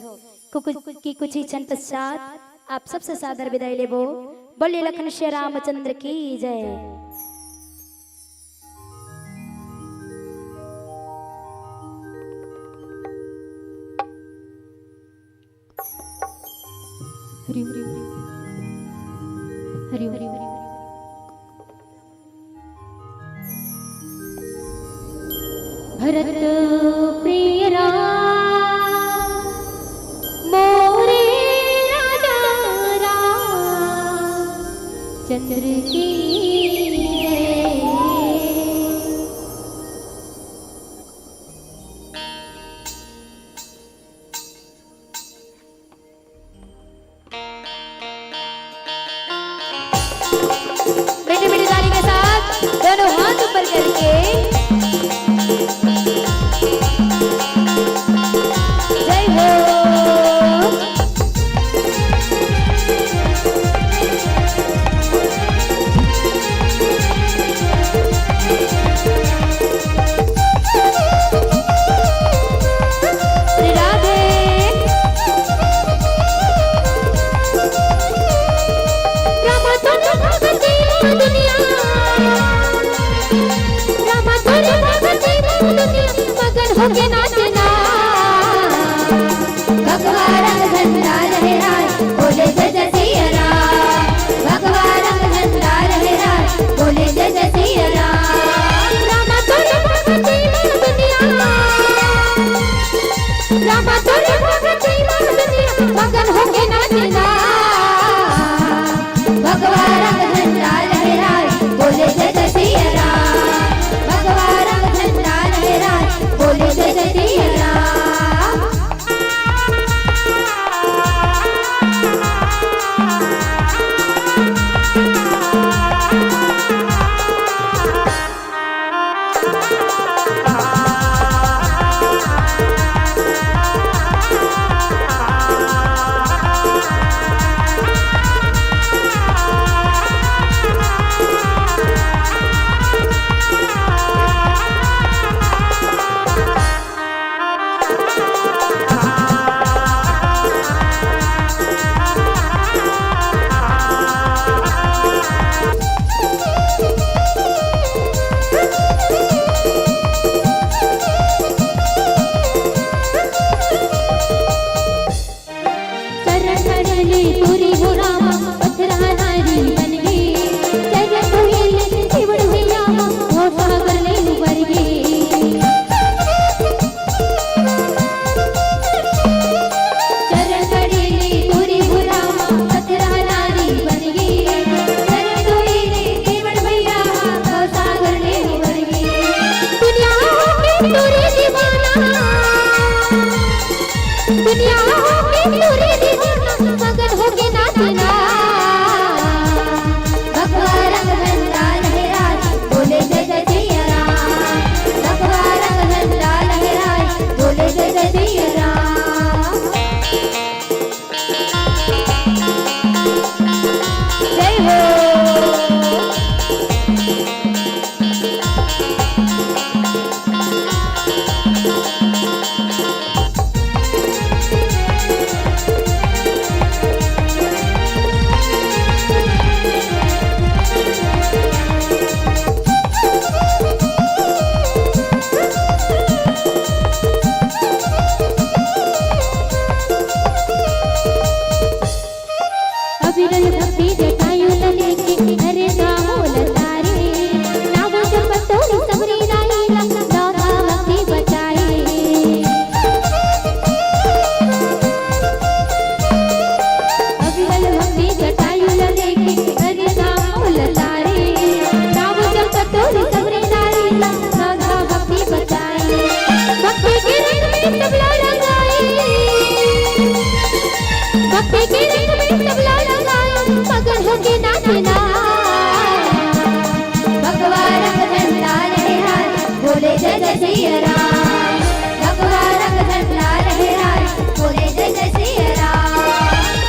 कु-, कु-, कि कुछ ही क्षण पश्चात आप सबसे सादर विदाई लेबो। बोलिए लखन श्री रामचंद्र की जय। हरि ओम। हरि ओम। भरत प्रिय राम, मोरे राजा राम, चंद्र की जय। मीठी मीठी ताली के साथ दोनों हाथ ऊपर करके जय हो। श्री राधे। रामा तोर भगती मा दुनिया, रामा तोर भगती मा दुनिया, मगन होके नाचना। भगवा रंग झंडा लहराए, बोले जय जय सिया राम। भगवा रंग झंडा लहराए, बोले जय जय सिया राम। रामा तोर भगती मा दुनिया, रामा तोर भगती मा दुनिया, मगन होके नाचना। भगवा रंग झंडा लहराए, बोले जय जय सिया राम। भगवा रंग झंडा लहराए, बोले जय जय सिया राम। चरण करेले तोरी हो रामा, पथरा नारी बन गे। चरण कोइले जीवन भैया, भवसागर ले उबर गे। चरण करेले तोरी हो रामा, पथरा नारी बन गे। चरण कोइले जीवन भैया, भवसागर ले उबर गे। दुनिया हो के तोरी दीवाना, दुनिया हो के तोरे दीवाना, मगन होके नाचना। भगवा रंग झंडा लहराए, बोले जय जय सिया राम। भगवा रंग झंडा लहराए, बोले जय जय सिया राम। जय हो। अविरल भक्ति जटायु ल लेके हरे गाँव ल तारे। नाव जप तोर सबरी नाई ल लौटा भक्ति बचाए। अविरल भक्ति जटायु ल लेके हरे गाँव ल तारे। नाव जप तोर सबरी नाई ल लौटा भक्ति बचाए। भक्ति के रंग में तबला रंगाए, भक्ति के रंग में तबला रंगाए, मगन होके नाचना। भगवा रंग झंडा लहराए, बोले जय जय सिया राम। भगवा रंग झंडा लहराए, बोले जय जय सिया राम।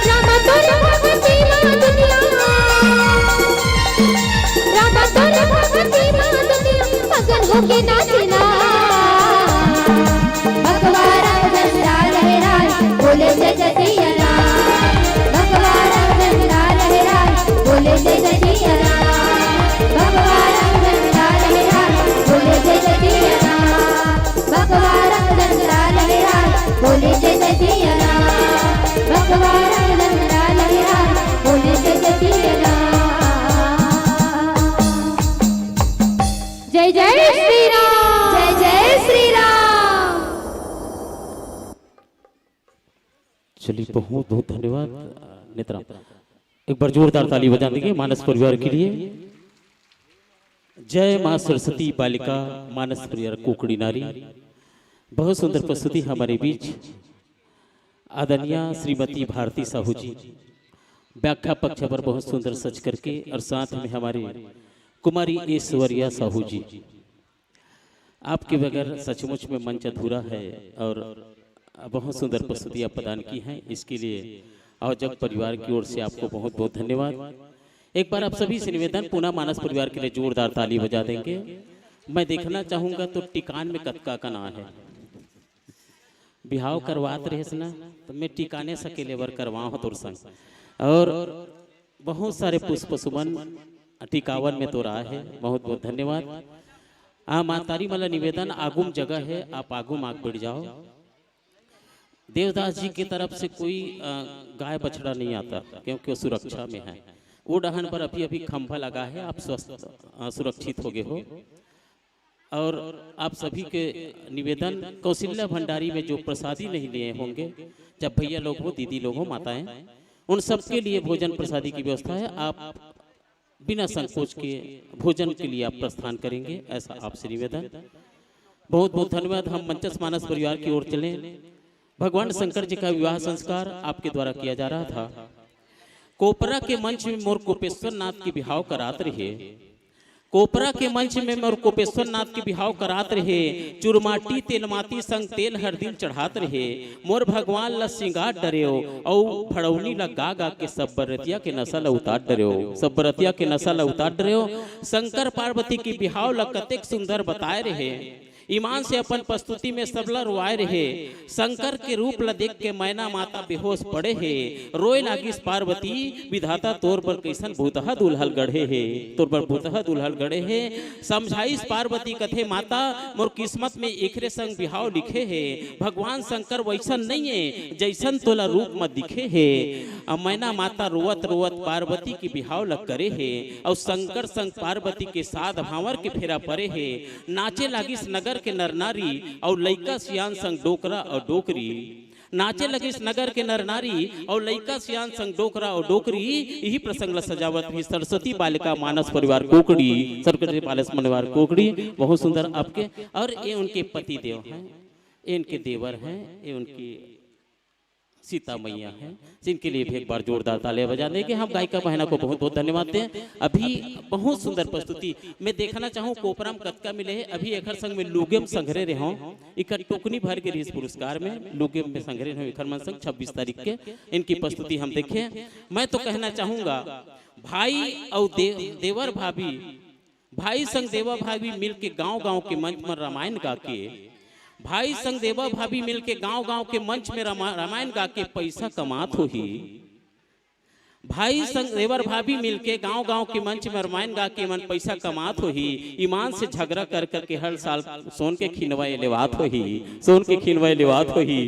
रामा तोर भगती मा दुनिया, रामा तोर भगती मा दुनिया, मगन होके नाचना। चलिए, बहुत बहुत धन्यवाद नेत्रा। एक बार जोरदार ताली बजा देंगे मानस परिवार के लिए। जय माँ सरस्वती बालिका मानस परिवार कोकड़ी नारी। बहुत सुंदर प्रस्तुति हमारे बीच आदरणीय श्रीमती भारती साहू जी व्याख्या पक्ष पर बहुत सुंदर सच करके और साथ में हमारे कुमारी ऐश्वर्या साहू जी, आपके बगैर सचमुच में मंच अधूरा है और बहुत सुंदर प्रस्तुति आप प्रदान की हैं, इसके लिए आयोजक परिवार की ओर से आपको बहुत बहुत धन्यवाद। एक बार आप सभी से निवेदन, पुनः मानस परिवार के लिए जोरदार ताली बजा देंगे। मैं देखना चाहूँगा तो टिकान में कतका कना है। बिहाव करवात रहेस ना, तो मैं टिकाने सकेले बर करवाओ तोर संग। और बहुत सारे पुष्प सुमन टिकावन में तो रहा है। बहुत बहुत धन्यवाद। आ मातारी मला निवेदन, आगुम जगह है, आप आगुम आग बढ़ जाओ। देवदास जी की तरफ से कोई अ, गाय बछड़ा नहीं आता, क्योंकि वो सुरक्षा में है। वो डहन पर अभी अभी खंभा लगा है, आप स्वस्थ अ, सुरक्षित हो गए हो। और आप सभी के निवेदन, कौशल्या भंडारी में जो प्रसादी नहीं लिए होंगे, जब भैया लोग हो, दीदी लोग हो, माताएं, उन सबके लिए भोजन प्रसादी की व्यवस्था है। आप बिना संकोच के भोजन के लिए आप प्रस्थान करेंगे, ऐसा आपसे निवेदन। बहुत बहुत धन्यवाद। हम मंचस मानस परिवार की ओर चलें। भगवान शंकर जी का विवाह संस्कार आपके द्वारा किया जा रहा था। कोपरा के मंच में मोर कोपेश्वर नाथ के बिहाव करात रहे। कोपरा के मंच में मोर कोपेश्वर नाथ के बिहाव करात रहे। चुरमाटी तेलमाटी संग तेल हरदिल चढ़ात रहे। मोर भगवान ला सिंगार डरेव, अउ भड़ौनी ला गा गा के सब बरतिया के नशा ला उतार डरेव, सब बरतिया के नशा ला उतार डरेव। शंकर पार्वती के बिहाव ला कतेक सुंदर बताए रहे। ईमान से अपन प्रस्तुति में सबला रोवाए रहे। शंकर के रूप ला देख के मैना माता बेहोश पड़े हे। रोए लागिस पार्वती, "विधाता तोर बर कैसन भूतहा दुल्हल गढ़े हे, तोर बर भूतहा दुल्हल गढ़े हे।" समझाइस पार्वती, कथे, "माता, मोर किस्मत में एकरे संग बिहाव लिखे हे। भगवान शंकर वैसन नइये, जैसन तोला रूप म दिखे हे।" अ मैना माता रोवत रोवत पार्वती के बिहाव ला करे हे, अउ शंकर संग पार्वती के साध भांवर के फेरा परे हे। नाचे लागिस नगर के नर नारी, अउ लइका सियान संग डोकरा अउ डोकरी। नाचे लगिस नगर के नर नारी, अउ लइका सियान संग डोकरा अउ डोकरी। यही प्रसंग ला सजावत ही सरस्वती बालिका मानस परिवार कोकड़ी, सरस्वती मानस परिवार कोकड़ी। बहुत सुंदर आपके, और ये उनके पति देव हैं, ये उनके देवर हैं, ये उनकी सीता मैया हैं, जिनके लिए भी एक बार जोरदार तालियां बजा देंगे। हम गायिका बहना को बहुत बहुत धन्यवाद दें। अभी बहुत सुंदर प्रस्तुति। मैं देखना चाहूँ कोपरा म कतका मिले हे। अभी एखर संग में लुगेम संघरे रहे हों, इकर टोकनी भर के रहिस पुरस्कार में, लुगेम में संघरे रहे हों इकर मन संग छब्बीस तारीख के। इनकी प्रस्तुति हम देखें। मैं तो कहना चाहूँगा, भाई अउ दे-, देवर भाभी, भाई संग देवर भाभी मिल के गांव गांव के मंच म रामायण गा के, भाई संग देवर भाभी मिल के गांव गांव के मंच में रमा-, रामायण गा के पैसा कमात होही। भाई संग देवर भाभी मिल के गांव गांव के मंच में रामायण गा के मन पैसा कमात होही। ईमान से झगड़ा कर करके हर साल सोन के खिनवा लेवात होही, सोन के खिनवा लेवात होही।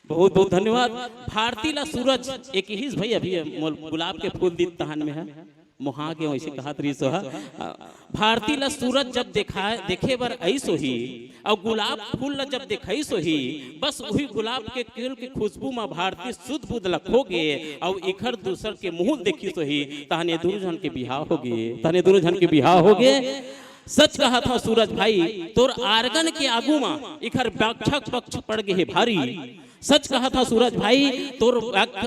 बहुत बहुत धन्यवाद। भारती ला सूरज एक ही भाई अभी मोल गुलाब के फूल दीत तहन में है, मोहा के वैसे कहत रही सो हा। भारती ला सूरज जब देखा, देखे बर आइस होही, अउ गुलाब फूल ला जब देखाइस होही, बस वही गुलाब के फूल के खुशबू म भारती सुध बुध ला खो गे, अउ इखर दूसर के मुंह देखिस होही, तहन ये दुनों झन के बिहाव हो गे, तहन ये दुनों झन के बिहाव हो गे। सच कहत हंव सूरज भाई, तोर आर्गन के आगू म इखर ब्याख्या पक्ष पड़ गे हे भारी। सच कहत हंव सूरज भाई, तोर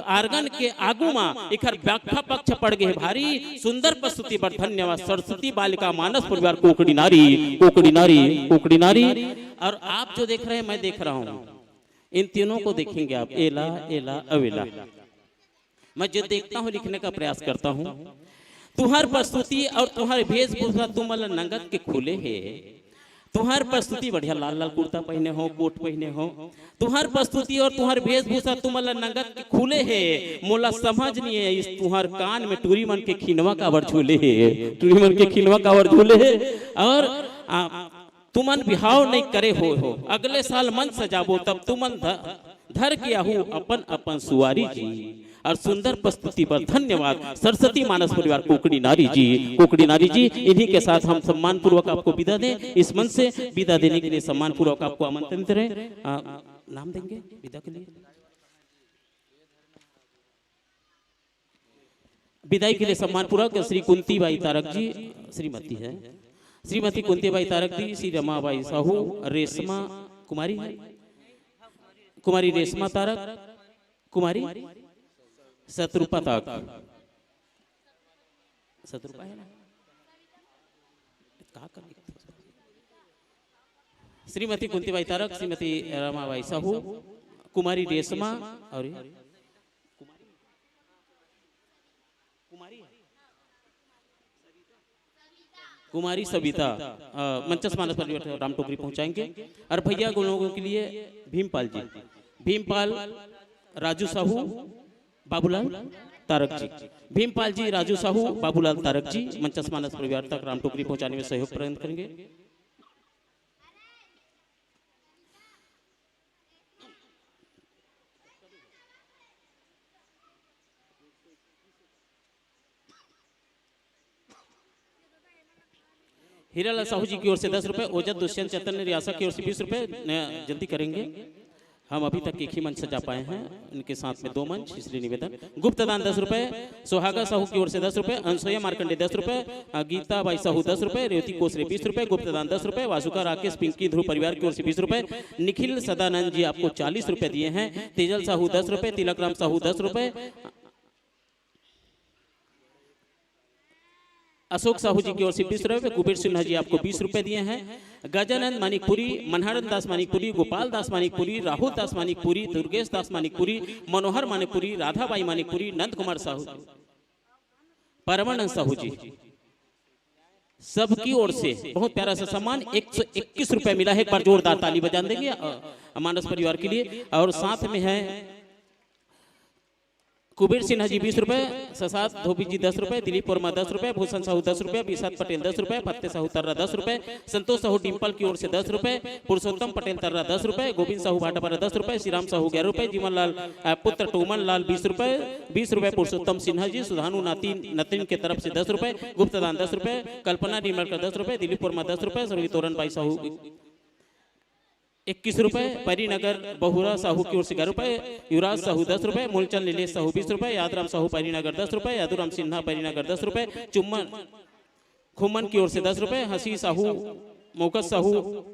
आर्गन के आगू म इखर ब्याख्या पक्ष पड़ गे हे भारी। सुंदर प्रस्तुति बर धन्यवाद। सरस्वती बालिका मानस परिवार कोकड़ी नारी, कोकड़ी नारी, कोकड़ी नारी। और आप जो देख रहे हैं, मैं देख रहा हूँ, इन तीनों को देखेंगे आप, एला, एला, अवेला। मैं जो देखता हूँ, लिखने का प्रयास करता हूँ। तुहर प्रस्तुति और तुहर वेशभूषा तुमन ल नंगत के खुले हे। तुहर प्रस्तुति बढ़िया लाल लाल कुर्ता पहने हो, कोट पहने हो। तुहर प्रस्तुति और तुहर वेशभूषा तुमन ल नंगत के खुले हे। मोला समझ नहीं है इस तुहर कान में टूरी मन के खिनवा काबर झूले हे, टूरी मन के खिनवा काबर झूले हे। और आ, तुमन बिहाव नहीं करे हो, हो। अगले साल मंच सजाबो तब तुमन ध-, धर के आहू अपन अपन सुवारी जी। और सुंदर प्रस्तुति पर धन्यवाद सरस्वती मानस परिवार कोकड़ी नारी जी, कोकड़ी नारी जी। इन्हीं के साथ हम सम्मान पूर्वक आपको विदा दें। इस मंच से विदा देने के लिए सम्मान पूर्वक आपको आमंत्रित करें। आ, नाम देंगे विदा के लिए। विदाई के लिए सम्मानपूर्वक श्री कुंती बाई तारक जी, श्रीमती है, श्रीमती कुंती बाई तारक जी, श्री रमा बाई साहू, रेशमा कुमारी है, कुमारी रेशमा तारक, कुमारी शतरूपा तारक, शतरूपा है ना? कहाँ कर लिखते हो? श्रीमती कुंती बाई तारक, श्रीमती रमा बाई साहू, कुमारी रेशमा और कुमारी सविता, अ, मंचस्थ मानस परिवार राम टोकरी पहुंचाएंगे। और भैया उन लोगों के लिए भीमपाल जी, भीमपाल, राजू साहू, बाबूलाल तारक जी, भीमपाल जी, राजू साहू, बाबूलाल तारक जी मंचस्थ मानस परिवार तक राम टोकरी पहुंचाने में सहयोग प्रदान करेंगे। हीरालाल साहू जी की ओर से दस रुपए, ओजत दुष्यंत चैतन्य रियासा की ओर से बीस रुपए, न-, जल्दी करेंगे, हम अभी तक एक ही मंच सजा पाए हैं, उनके साथ में दो मंच, इसलिए निवेदन। गुप्त दान दस रुपए, सुहागा साहू की ओर से दस रुपए, अनसुया मार्कंडे दस रुपए, अ, गीता बाई साहू दस रुपए, रेवती कोसरे बीस रुपए, गुप्त दान दस रुपए, वासुका राकेश पिंकी ध्रुव परिवार की ओर से बीस रुपए, निखिल सदानंद जी आपको चालीस रुपए दिए हैं, तेजल साहू दस रुपए, तिलक राम साहू दस रुपए, अशोक साहू जी की ओर से बीस रुपए, कुबेर सिन्हा जी आपको बीस रुपए दिए हैं, गजानंद मानिकपुरी, मनहरन दास मानिकपुरी, गोपाल दास मानिकपुरी, राहुल दास मानिकपुरी, दुर्गेश दास मानिकपुरी, मनोहर मानिकपुरी, राधाबाई मानिकपुरी, नंद कुमार साहू, परमानंद साहू जी, सबकी ओर से बहुत प्यारा सा सम्मान एक सौ इक्कीस रुपए मिला है। एक बार जोरदार ताली बजा देंगे, अ, मानस परिवार के लिए। और साथ में है कुबेर सिन्हा जी बीस रुपए, ससाद धोबी जी दस रुपए, दिलीप वर्मा दस रुपए, भूषण साहू दस रुपए, विशाल पटेल दस रुपए, फत्ते साहू तर्रा दस रुपए, संतोष साहू डिम्पल की ओर से दस रुपए, पुरुषोत्तम पटेल तर्रा दस रुपए, गोविंद साहू भाटापारा दस रुपए, श्री राम साहू ग्यारह रुपए, जीवन लाल, अ, पुत्र टूमन लाल बीस रुपए, बीस रुपए पुरुषोत्तम सिन्हा जी, सुधानु नाती नतिन के तरफ से दस रुपए, गुप्त दान दस रुपए, कल्पना डिमरकर दस रुपए, दिलीप वर्मा दस रुपए, स्वर्गीय तोरन बाई साहू इक्कीस रुपए, परिनगर बहुरा साहू की ओर से ग्यारह रुपए, युवराज साहू दस रुपए, मूलचंद नीलेश साहू बीस रुपए, यादराम साहू परिनगर दस रुपए, यादुराम सिन्हा परिनगर दस रुपए, चुम्मन खुम्मन की ओर से दस रुपए, हंसी साहू, मोकस साहू,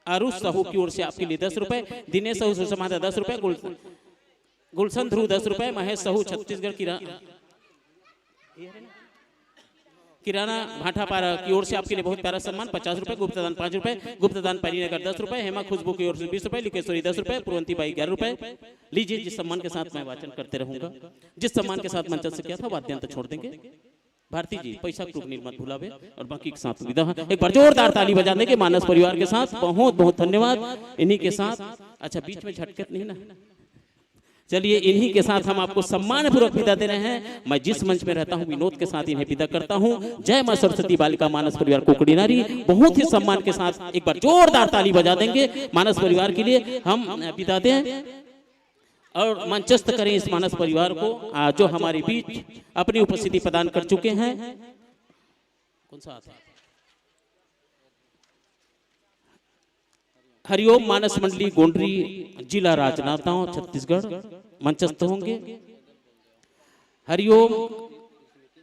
आरुष साहू की ओर से आपके लिए दस रुपए, दिनेश साहू सुषमा दस रुपए, गुल-, गुलशन ध्रुव दस रुपए, महेश साहू छत्तीसगढ़ किरा-, किराना भाटापारा की ओर से आपके लिए बहुत प्यारा सम्मान पचास रुपए, गुप्तदान पाँच रुपए, गुप्तदान परिनगर दस रुपए, हेमा खुशबू की ओर से बीस रुपए, लिकेश्वरी दस रुपए, पुरवंती बाई ग्यारह रुपए। लीजिए, जिस सम्मान के साथ मैं वाचन करते रहूंगा, जिस सम्मान के साथ मंच से किया था, वाद्यंत छोड़ देंगे। भारती जी, पैसा के रूप निर्मत भुलावे और बाकी के साथ विदा है। एक बार जोरदार ताली बजा देंगे मानस परिवार के साथ। बहुत बहुत धन्यवाद इन्हीं के साथ। अच्छा, बीच में झटकत नहीं ना। चलिए, इन्हीं के साथ हम आपको सम्मान पूर्वक विदा दे रहे हैं। मैं जिस मंच में रहता हूँ, विनोद के साथ इन्हें विदा करता हूँ। जय माँ सरस्वती बालिका मानस परिवार कुकड़ी नारी। बहुत ही सम्मान के साथ एक बार जोरदार ताली बजा देंगे मानस परिवार के लिए। हम विदा दें और मंचस्थ करें इस मानस परिवार को, आ, जो हमारे बीच अपनी उपस्थिति प्रदान कर चुके हैं। कौन सा आता है? हरिओम मानस मंडली गोंडरी, जिला राजनांदगांव, छत्तीसगढ़, मंचस्थ होंगे। हरिओम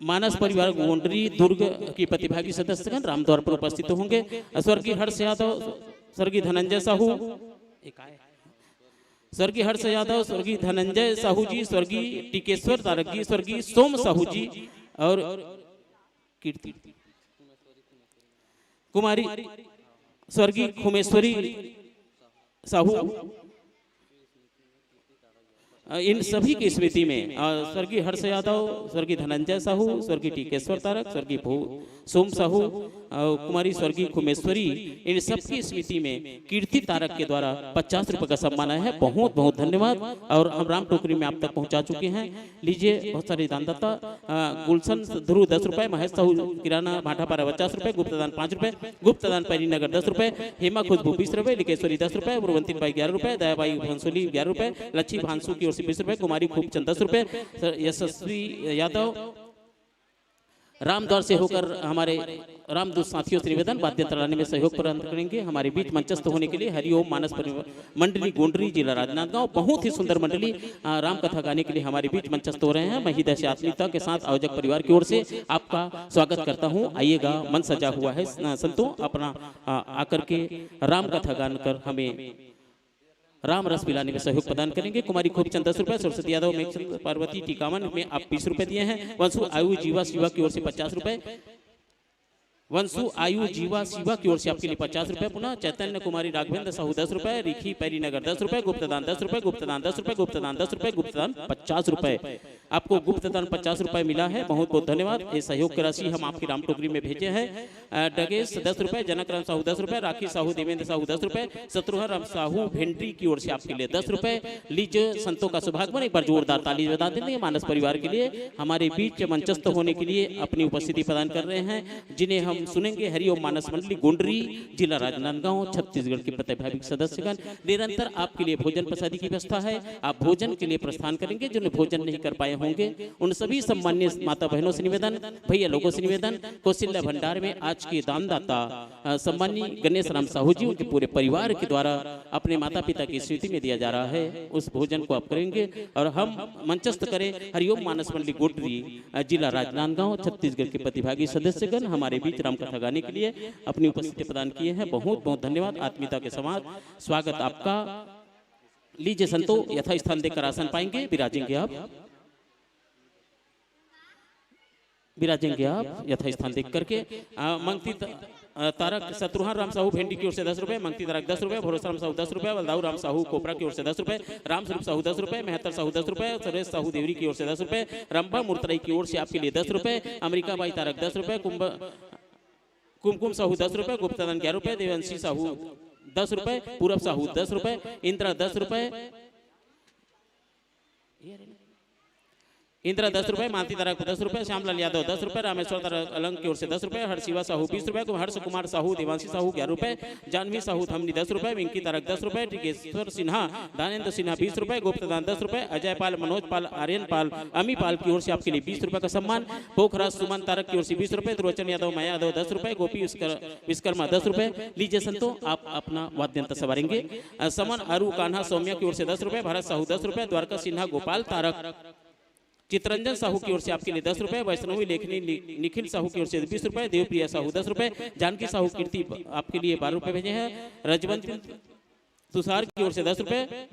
मानस परिवार गोंडरी दुर्ग की प्रतिभागी सदस्यगण रामद्वार पर उपस्थित होंगे। स्वर्गीय हर्ष यादव, स्वर्गीय धनंजय साहू, स्वर्गीय हर्ष यादव, स्वर्गीय धनंजय साहू जी, स्वर्गीय टीकेश्वर तारक जी, स्वर्गीय सोम साहू जी और कीर्ति कुमारी, स्वर्गीय खुमेश्वरी साहू, अ, इन सभी की स्मृति में, अ, स्वर्गीय हर्ष यादव, स्वर्गीय धनंजय साहू, स्वर्गीय टीकेश्वर तारक, स्वर्गीय भू-, सोम साहू, अ, कुमारी स्वर्गीय खुमेश्वरी, इन सबकी स्मृति में कीर्ति तारक के द्वारा पचास रुपए का सम्मान आया है। बहुत बहुत धन्यवाद। और हम राम टोकरी में आप तक पहुंचा चुके हैं। लीजिए, बहुत सारे दानदाता, अ, गुलशन ध्रुव दस रुपए, महेश साहू किराना भाटापारा पचास रुपए, गुप्तदान पाँच रुपए, गुप्तदान पैरी नगर दस रुपए, हेमा खुशबू बीस रुपए, लिकेश्वरी दस रुपए, उर्वंतिन बाई ग्यारह रुपए, दयाबाई भंसोली ग्यारह रुपए, लच्छी भांसू की ओर से बीस रुपए, कुमारी खूबचंद दस रुपए, स-, यशस्वी यादव, रामद्वार से होकर हमारे रामदूत साथियों से निवेदन, वाद्य यंत्र लाने में सहयोग प्रदान करेंगे। हमारे बीच मंचस्थ होने के लिए हरिओम मानस परिवार मंडली गोंडरी, जिला राजनांदगांव। बहुत ही सुंदर मंडली, अ, राम कथा गाने के लिए हमारे बीच मंचस्थ हो रहे हैं। मैं हृदय से आत्मीयता के साथ आयोजक परिवार की ओर से आपका स्वागत करता हूं। आइएगा, मंच सजा हुआ है। अ, संतों, अपना, अ, आकर के राम कथा गानकर हमें राम रस पिलाने में सहयोग प्रदान करेंगे। कुमारी खूबचंद दस रुपए, सरस्वती यादव, मेघचंद, पार्वती टीकावन में आप बीस रुपए दिए हैं। वंशु आयु जीवा शिवा की ओर से पचास रुपए, वंशु आयु जीवा शिवा की ओर से आपके लिए पचास रुपए। पुनः चैतन्य कुमारी राघवेंद्र साहू दस रुपए, रिखी पैरी नगर दस रुपए, गुप्तदान दस रुपए, गुप्तदान दस रुपए, गुप्तदान दस रुपए, गुप्तदान पचास रुपए। आपको गुप्तदान पचास रुपए मिला है, बहुत बहुत धन्यवाद। ये सहयोग की राशि हम आपकी राम टोकरी में भेजे हैं। अ, डगेश दस रुपए, जनक राम साहू दस रुपए, राखी साहू, देवेंद्र साहू दस रुपए, शत्रुघ्न राम साहू भेंडरी की ओर से आपके लिए दस रुपए। लीजिए, संतों का शुभागमन, एक बार जोरदार ताली बजा देते हैं मानस परिवार के लिए, हमारे बीच मंचस्थ होने के लिए अपनी उपस्थिति प्रदान कर रहे हैं, जिन्हें हम सुनेंगे। हरिओम मानस मंडली गोंडरी, जिला राजनांदगांव, छत्तीसगढ़ के प्रतिभागी सदस्यगण। निरंतर आपके लिए भोजन प्रसादी की व्यवस्था है, आप भोजन के लिए प्रस्थान करेंगे। जिन्हें भोजन नहीं कर पाए होंगे, उन सभी सम्मान्य माता बहनों से निवेदन, भैया लोगों से निवेदन, कौशल्या भंडार में आज के दानदाता, अ, सम्मानी गणेश राम साहू जी, उनके पूरे परिवार के द्वारा अपने माता पिता की स्मृति में दिया जा रहा है, उस भोजन को आप करेंगे। और हम मंचस्थ करें हरिओम मानस मंडली गोंडरी, अ, जिला राजनांदगांव, छत्तीसगढ़ के प्रतिभागी सदस्यगण हमारे बीच राम कथा गाने के लिए अपनी उपस्थिति प्रदान किए हैं। बहुत बहुत धन्यवाद, आत्मीयता के साथ स्वागत आपका। लीजिए संतो, यथास्थान देकर आसन पाएंगे, विराजेंगे आप, विराजेंगे आप यथास्थान देख करके। अ, मंगती त-, अ, तारक शत्रुघ्न राम साहू भेंडी की ओर से दस रुपए, मंगती तारक दस रुपए, भरोसा राम साहू दस रुपए, बलदाऊ राम साहू कोपरा की ओर से दस रुपए, राम स्वरूप साहू दस रुपए, मेहतर साहू दस रुपए, सुरेश साहू देवरी की ओर से दस रुपए, रंभा मुरतरई की ओर से आपके लिए दस रुपए, अमेरिका बाई तारक दस रुपए, कुंभ-, कुमकुम साहू दस रुपए, गुप्तानंद ग्यारह रुपए, देवंशी साहू दस रुपए, पूरब साहू दस रुपए, इंदिरा दस रुपए, इंदिरा दस रुपए, मालती तारक दस रुपए, श्यामलाल यादव दस रुपए, रामेश्वर तारक अलंग की ओर से दस रुपए, हर्षिवा साहू बीस रुपए, हर्ष कुमार साहू, देवांशी साहू ग्यारह रुपए, जानवी साहू धमनी दस रुपए, विंकी तारक दस रुपए, टिकेश्वर सिन्हा, दानेंद्र सिन्हा बीस रुपए, गुप्तदान दस रुपए, अजय पाल, मनोज पाल, आर्यन पाल, अमी पाल की ओर से आपके लिए बीस रुपए का सम्मान, पोखराज सुमन तारक की ओर से बीस रुपए, त्रिलोचन यादव, माया यादव दस रुपए, गोपी विश्वकर-, विश्वकर्मा दस रुपए। लीजिए संतो, आप अपना वाद्य यंत्र संवारेंगे। अ, समन अरु कान्हा सौम्या की ओर से दस रुपए, भरत साहू दस रुपए, द्वारका सिन्हा, गोपाल तारक, चित्रंजन साहू की ओर से आपके लिए दस रुपए, वैष्णवी लेखनी नि-, निखिल साहू की ओर से बीस रुपए, देवप्रिया साहू दस रुपए, जानकी साहू कीर्ति ब-, आपके लिए बारह रुपए भेजे हैं, रजवंत तुषार की ओर से दस रुपए,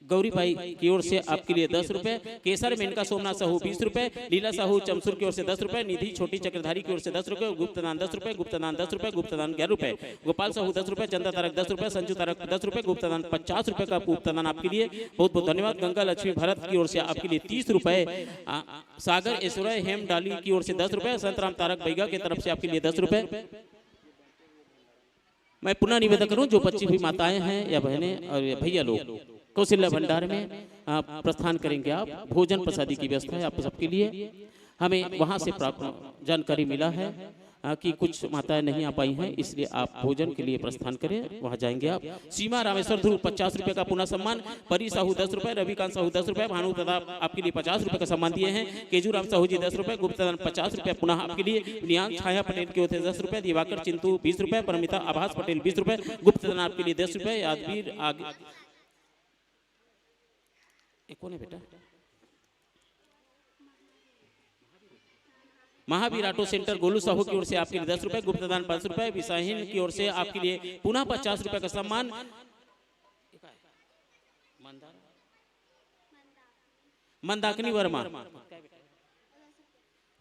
गौरी बाई की ओर से आपके लिए दस रुपए, केसर मेनका सोमनाथ साहू बीस रुपए, लीला साहू चमसुर की ओर से दस रुपए, निधि छोटी चक्रधारी की ओर से दस रुपए, गुप्तदान दस रुपए, गुप्तदान दस रुपए, गुप्तदान ग्यारह रुपए, गोपाल साहू दस रुपए, चंदा तारक दस रुपए, संजू तारक दस रुपए, गुप्तदान पचास रुपए का गुप्तदान आपके लिए। बहुत बहुत धन्यवाद। गंगा लक्ष्मी भरत की ओर से आपके लिए तीस रुपए, आ, सागर ऐश्वर्या हेम डाली की ओर से दस रुपए, संतराम तारक बैगा की तरफ से आपके लिए दस रुपए। मैं पुनः निवेदन करूं, जो बच्ची हुई माताएं हैं या बहनें और या भैया लोग कौशल्या भंडार में, आ, प्रस्थान करेंगे आप, भोजन प्रसादी की व्यवस्था है आप सबके लिए। हमें वहां से प्राप्त जानकारी मिला है, आ, कि कुछ माताएं नहीं आ पाई हैं, इसलिए आप भोजन के लिए प्रस्थान करें, वहां जाएंगे आप। सीमा रामेश्वर ध्रुव पचास रुपए का पुनः सम्मान, परी साहू दस रुपए, रविकांत साहू दस रुपए, भानु प्रताप आपके लिए पचास रुपए का सम्मान दिए हैं, केजू राम साहू जी दस रुपए, गुप्तदान पचास रुपए पुनः आपके लिए, नियान छाया पटेल की ओर से दस रुपए, दिवाकर चिंतू बीस रुपए, परमिता आभास पटेल बीस रुपए, गुप्तदान आपके लिए दस रुपए, यादवीर आगे, ये कौन है बेटा? महावीर ऑटो सेंटर गोलू साहू की ओर से आपके लिए दस रुपए, गुप्तदान पाँच रुपए, विशाहिन की ओर से आपके लिए पुनः पचास रुपए का सम्मान। मंदाकिनी वर्मा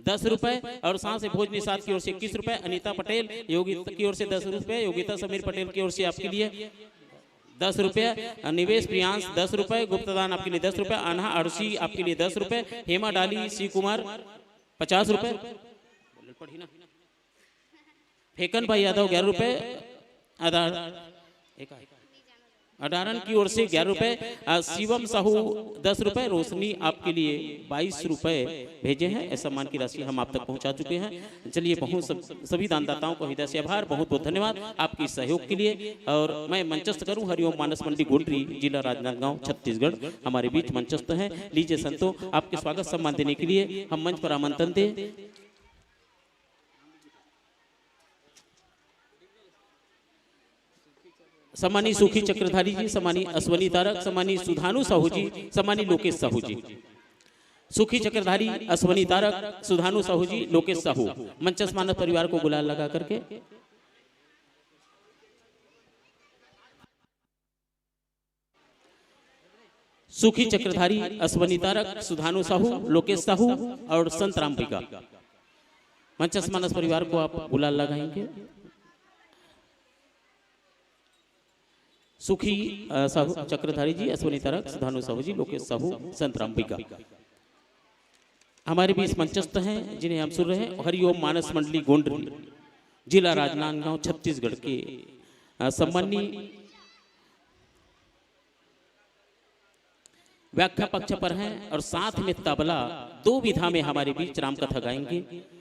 दस रुपए और सांस भोज निषाद की ओर से इक्कीस रुपए, अनिता पटेल योगिता की ओर से दस रुपए, योगिता समीर पटेल की ओर से आपके लिए दस रुपए, निवेश प्रियांश दस रुपए, गुप्तदान आपके लिए दस रुपए, आन्हा आरुषि आपके लिए दस रुपए, हेमा डाली शिव कुमार पचास रुपए, फेकन भाई यादव ग्यारह रुपए, आधार एक अडारन की ओर से ग्यारह रुपए, अ, शिवम साहू दस रुपए, रोशनी आपके लिए बाईस रुपए भेजे हैं। ऐसा सम्मान की राशि हम आप तक पहुंचा चुके हैं। चलिए, बहुत सब, सभी दानदाताओं को हृदय से आभार, बहुत बहुत धन्यवाद आपके सहयोग के लिए। और मैं मंचस्थ करूं हरिओम मानस मंडी गोंडरी, जिला राजनांदगांव, छत्तीसगढ़, हमारे बीच मंचस्थ हैं। लीजिए संतो, आपके स्वागत सम्मान देने के लिए हम मंच पर आमंत्रण दें। सम्मानी सुखी चक्रधारी जी, सम्मानी अश्वनी तारक, सम्मानी सुधानु साहू जी, सम्मानी लोकेश साहू जी। सुखी चक्रधारी, अश्वनी तारक, सुधानु साहू जी, लोकेश साहू। मंचस्थ मानस परिवार को गुलाल लगा करके। सुखी चक्रधारी, अश्वनी तारक, सुधानु साहू, लोकेश साहू और संतराम बिगा। मंचस्थ मानस परिवार को आप गुलाल लगाएंगे। सुखी, अ, साहू, चक्रधारी जी, अश्वनी तारक, सुधानु साहू जी, लोकेश साहू, संतराम बिगा। हमारे बीच मंचस्थ हैं, जिन्हें हम सुन रहे हैं, हरिओम मानस मंडली गोंडरी, जिला राजनांदगांव, छत्तीसगढ़ के, अ, सम्माननीय व्याख्या पक्ष पर हैं और साथ में तबला, दो विधा में हमारे बीच रामकथा गाएंगे।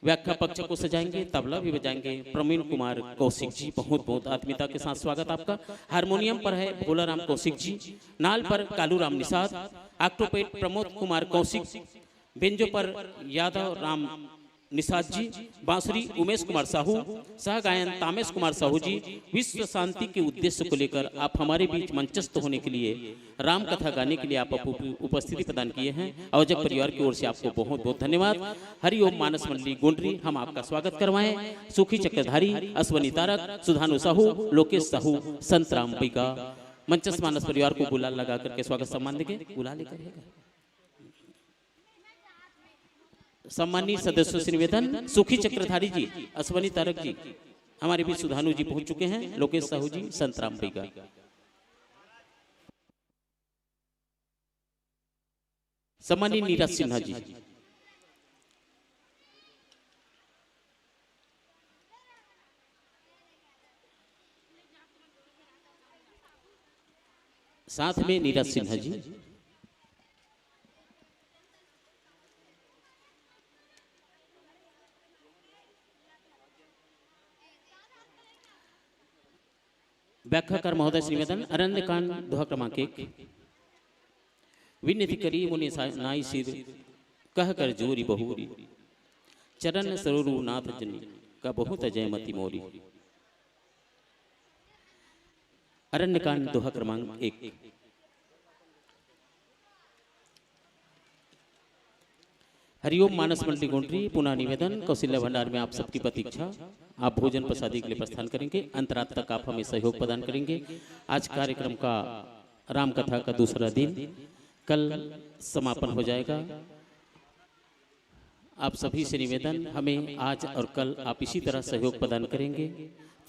व्याख्या पक्ष को सजाएंगे, तबला भी बजाएंगे प्रवीण कुमार कौशिक जी। बहुत बहुत आत्मीयता के साथ स्वागत आपका। हारमोनियम पर है भोला राम कौशिक जी, नाल पर कालू राम निषाद, ऑक्टोपेड प्रमोद कुमार कौशिक, बेंजो पर यादव राम निषाद जी, बांसुरी उमेश कुमार साहू, सह गायन तामेश कुमार साहू जी। विश्व शांति के उद्देश्य को लेकर आप हमारे बीच मंचस्थ होने के लिए, राम कथा गाने के लिए आप उप-, उपस्थिति प्रदान किए हैं। आयोजक परिवार की ओर से आपको बहुत बहुत धन्यवाद। हरिओम मानस मंडली गोंडरी, हम आपका स्वागत करवाएं। सुखी चक्रधारी, अश्वनी तारक, सुधानु साहू, लोकेश साहू, संतराम बिगा। मंचस्थ मानस परिवार को गुलाल लगा करके स्वागत सम्मान देंगे। गुलाल लेकर है। सम्मानित सदस्यों से निवेदन, सुखी चक्रधारी जी, अश्वनी तारक जी, हमारे बीच सुधानु जी पहुंच चुके हैं, लोकेश साहू जी, संतराम बिगा। सम्मानित नीरज सिन्हा जी, साथ में नीरज सिन्हा जी। व्याख्याकार महोदय से निवेदन, अरण्यकांड दोहा क्रमांक एक। विनती करी मुनि सा-, नाई सिर, कह कर जोरी बहुरी, चरण सरोरु नाथ जनी, का बहुत जय मति मोरी। अरण्यकांड दोहा क्रमांक एक। हरिओम मानस मंडली गोंडरी, पुनः निवेदन, कौशल्या भंडार में आप सबकी प्रतीक्षा। आप भोजन प्रसादी के लिए प्रस्थान करेंगे, अंतरात तक आप हमें सहयोग प्रदान करेंगे। आज कार्यक्रम का, रामकथा का दूसरा दिन, कल समापन हो जाएगा। आप सभी से निवेदन, हमें आज और कल आप इसी तरह सहयोग प्रदान करेंगे।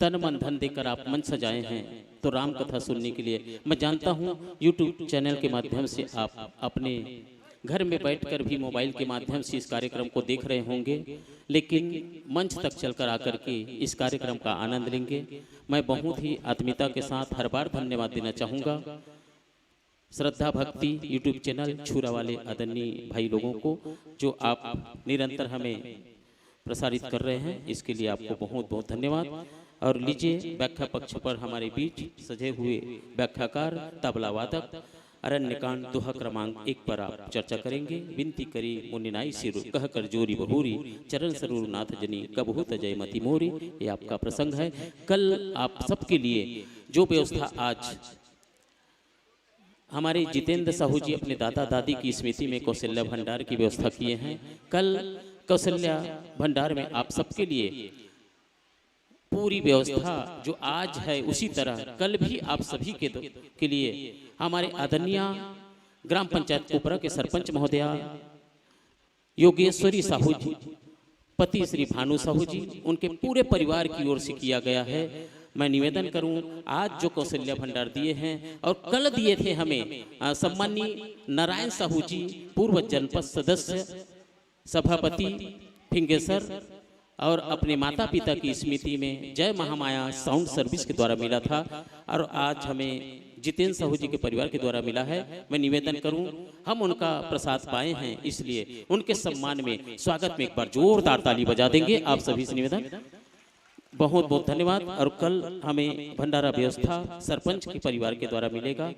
तन मन धन देकर आप मंच सजाए हैं, तो राम कथा सुनने के लिए, मैं जानता हूं, YouTube चैनल के माध्यम से आप अपने घर में बैठकर भी मोबाइल के माध्यम से इस कार्यक्रम को देख रहे होंगे, लेकिन मंच तक चलकर आकर के इस कार्यक्रम का आनंद लेंगे। मैं बहुत ही आत्मीयता के साथ हर बार धन्यवाद देना चाहूँगा श्रद्धा भक्ति YouTube चैनल छुरा वाले आदरणीय भाई लोगों को, जो आप निरंतर हमें प्रसारित कर रहे हैं, इसके लिए आपको बहुत बहुत धन्यवाद। और लीजिए, व्याख्या पक्ष पर हमारे बीच सजे हुए व्याख्याकार तबला वादक अरण्यकांड दोहा क्रमांक एक पर आप चर्चा करेंगे। विनती करी मुनि नाई सिर, कह कर जोरी बहुरी, चरण सरोरु नाथ जनी, कबहू तजय मति मोरी। ये आपका प्रसंग है। कल आप सबके लिए जो व्यवस्था आज हमारे जितेंद्र साहू जी अपने दादा दादी की स्मृति में कौशल्या भंडार की व्यवस्था किए हैं, कल कौशल्या भंडार में आप सबके लिए पूरी व्यवस्था जो आज है, उसी तरह कल भी आप सभी के दो-, के लिए हमारे आदरणीय ग्राम पंचायत कुपरा के सरपंच महोदया योगेश्वरी साहू जी, पति श्री भानु साहू जी, उनके पूरे परिवार की ओर से किया गया है। मैं निवेदन करूं, आज जो कौशल्या भंडार दिए हैं और कल दिए थे हमें, अ, सम्माननीय नारायण साहू जी, पूर्व जनपद सदस्य, सभापति फिंगेसर, और अपने माता पिता की स्मृति में जय महामाया साउंड सर्विस के द्वारा मिला था और आज हमें जितेंद्र साहू जी के परिवार के द्वारा मिला है। मैं निवेदन करूं, हम उनका प्रसाद पाए हैं, इसलिए उनके सम्मान में स्वागत में एक बार जोरदार ताली बजा देंगे। आप सभी से निवेदन, बहुत बहुत धन्यवाद। और कल हमें भंडारा व्यवस्था सरपंच के परिवार के द्वारा मिलेगा।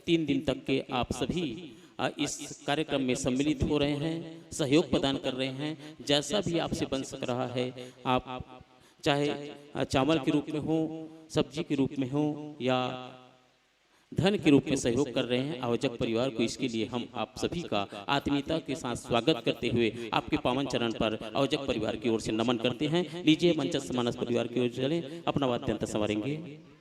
तीन दिन तक के आप सभी, अ, इस कार्यक्रम में सम्मिलित हो रहे हैं, सहयोग प्रदान कर रहे हैं। जैसा भी आपसे बन सक रहा है, आप चाहे, अ, चावल के रूप में हो, सब्जी के रूप में हो या धन के रूप में सहयोग कर रहे हैं आयोजक परिवार को, इसके लिए हम आप सभी का आत्मीयता के साथ स्वागत करते हुए आपके पावन चरण पर आयोजक परिवार की ओर से नमन करते हैं। लीजिए, मंचस्थ मानस परिवार की ओर चलें, अपना वाद्य यंत्र संवारेंगे।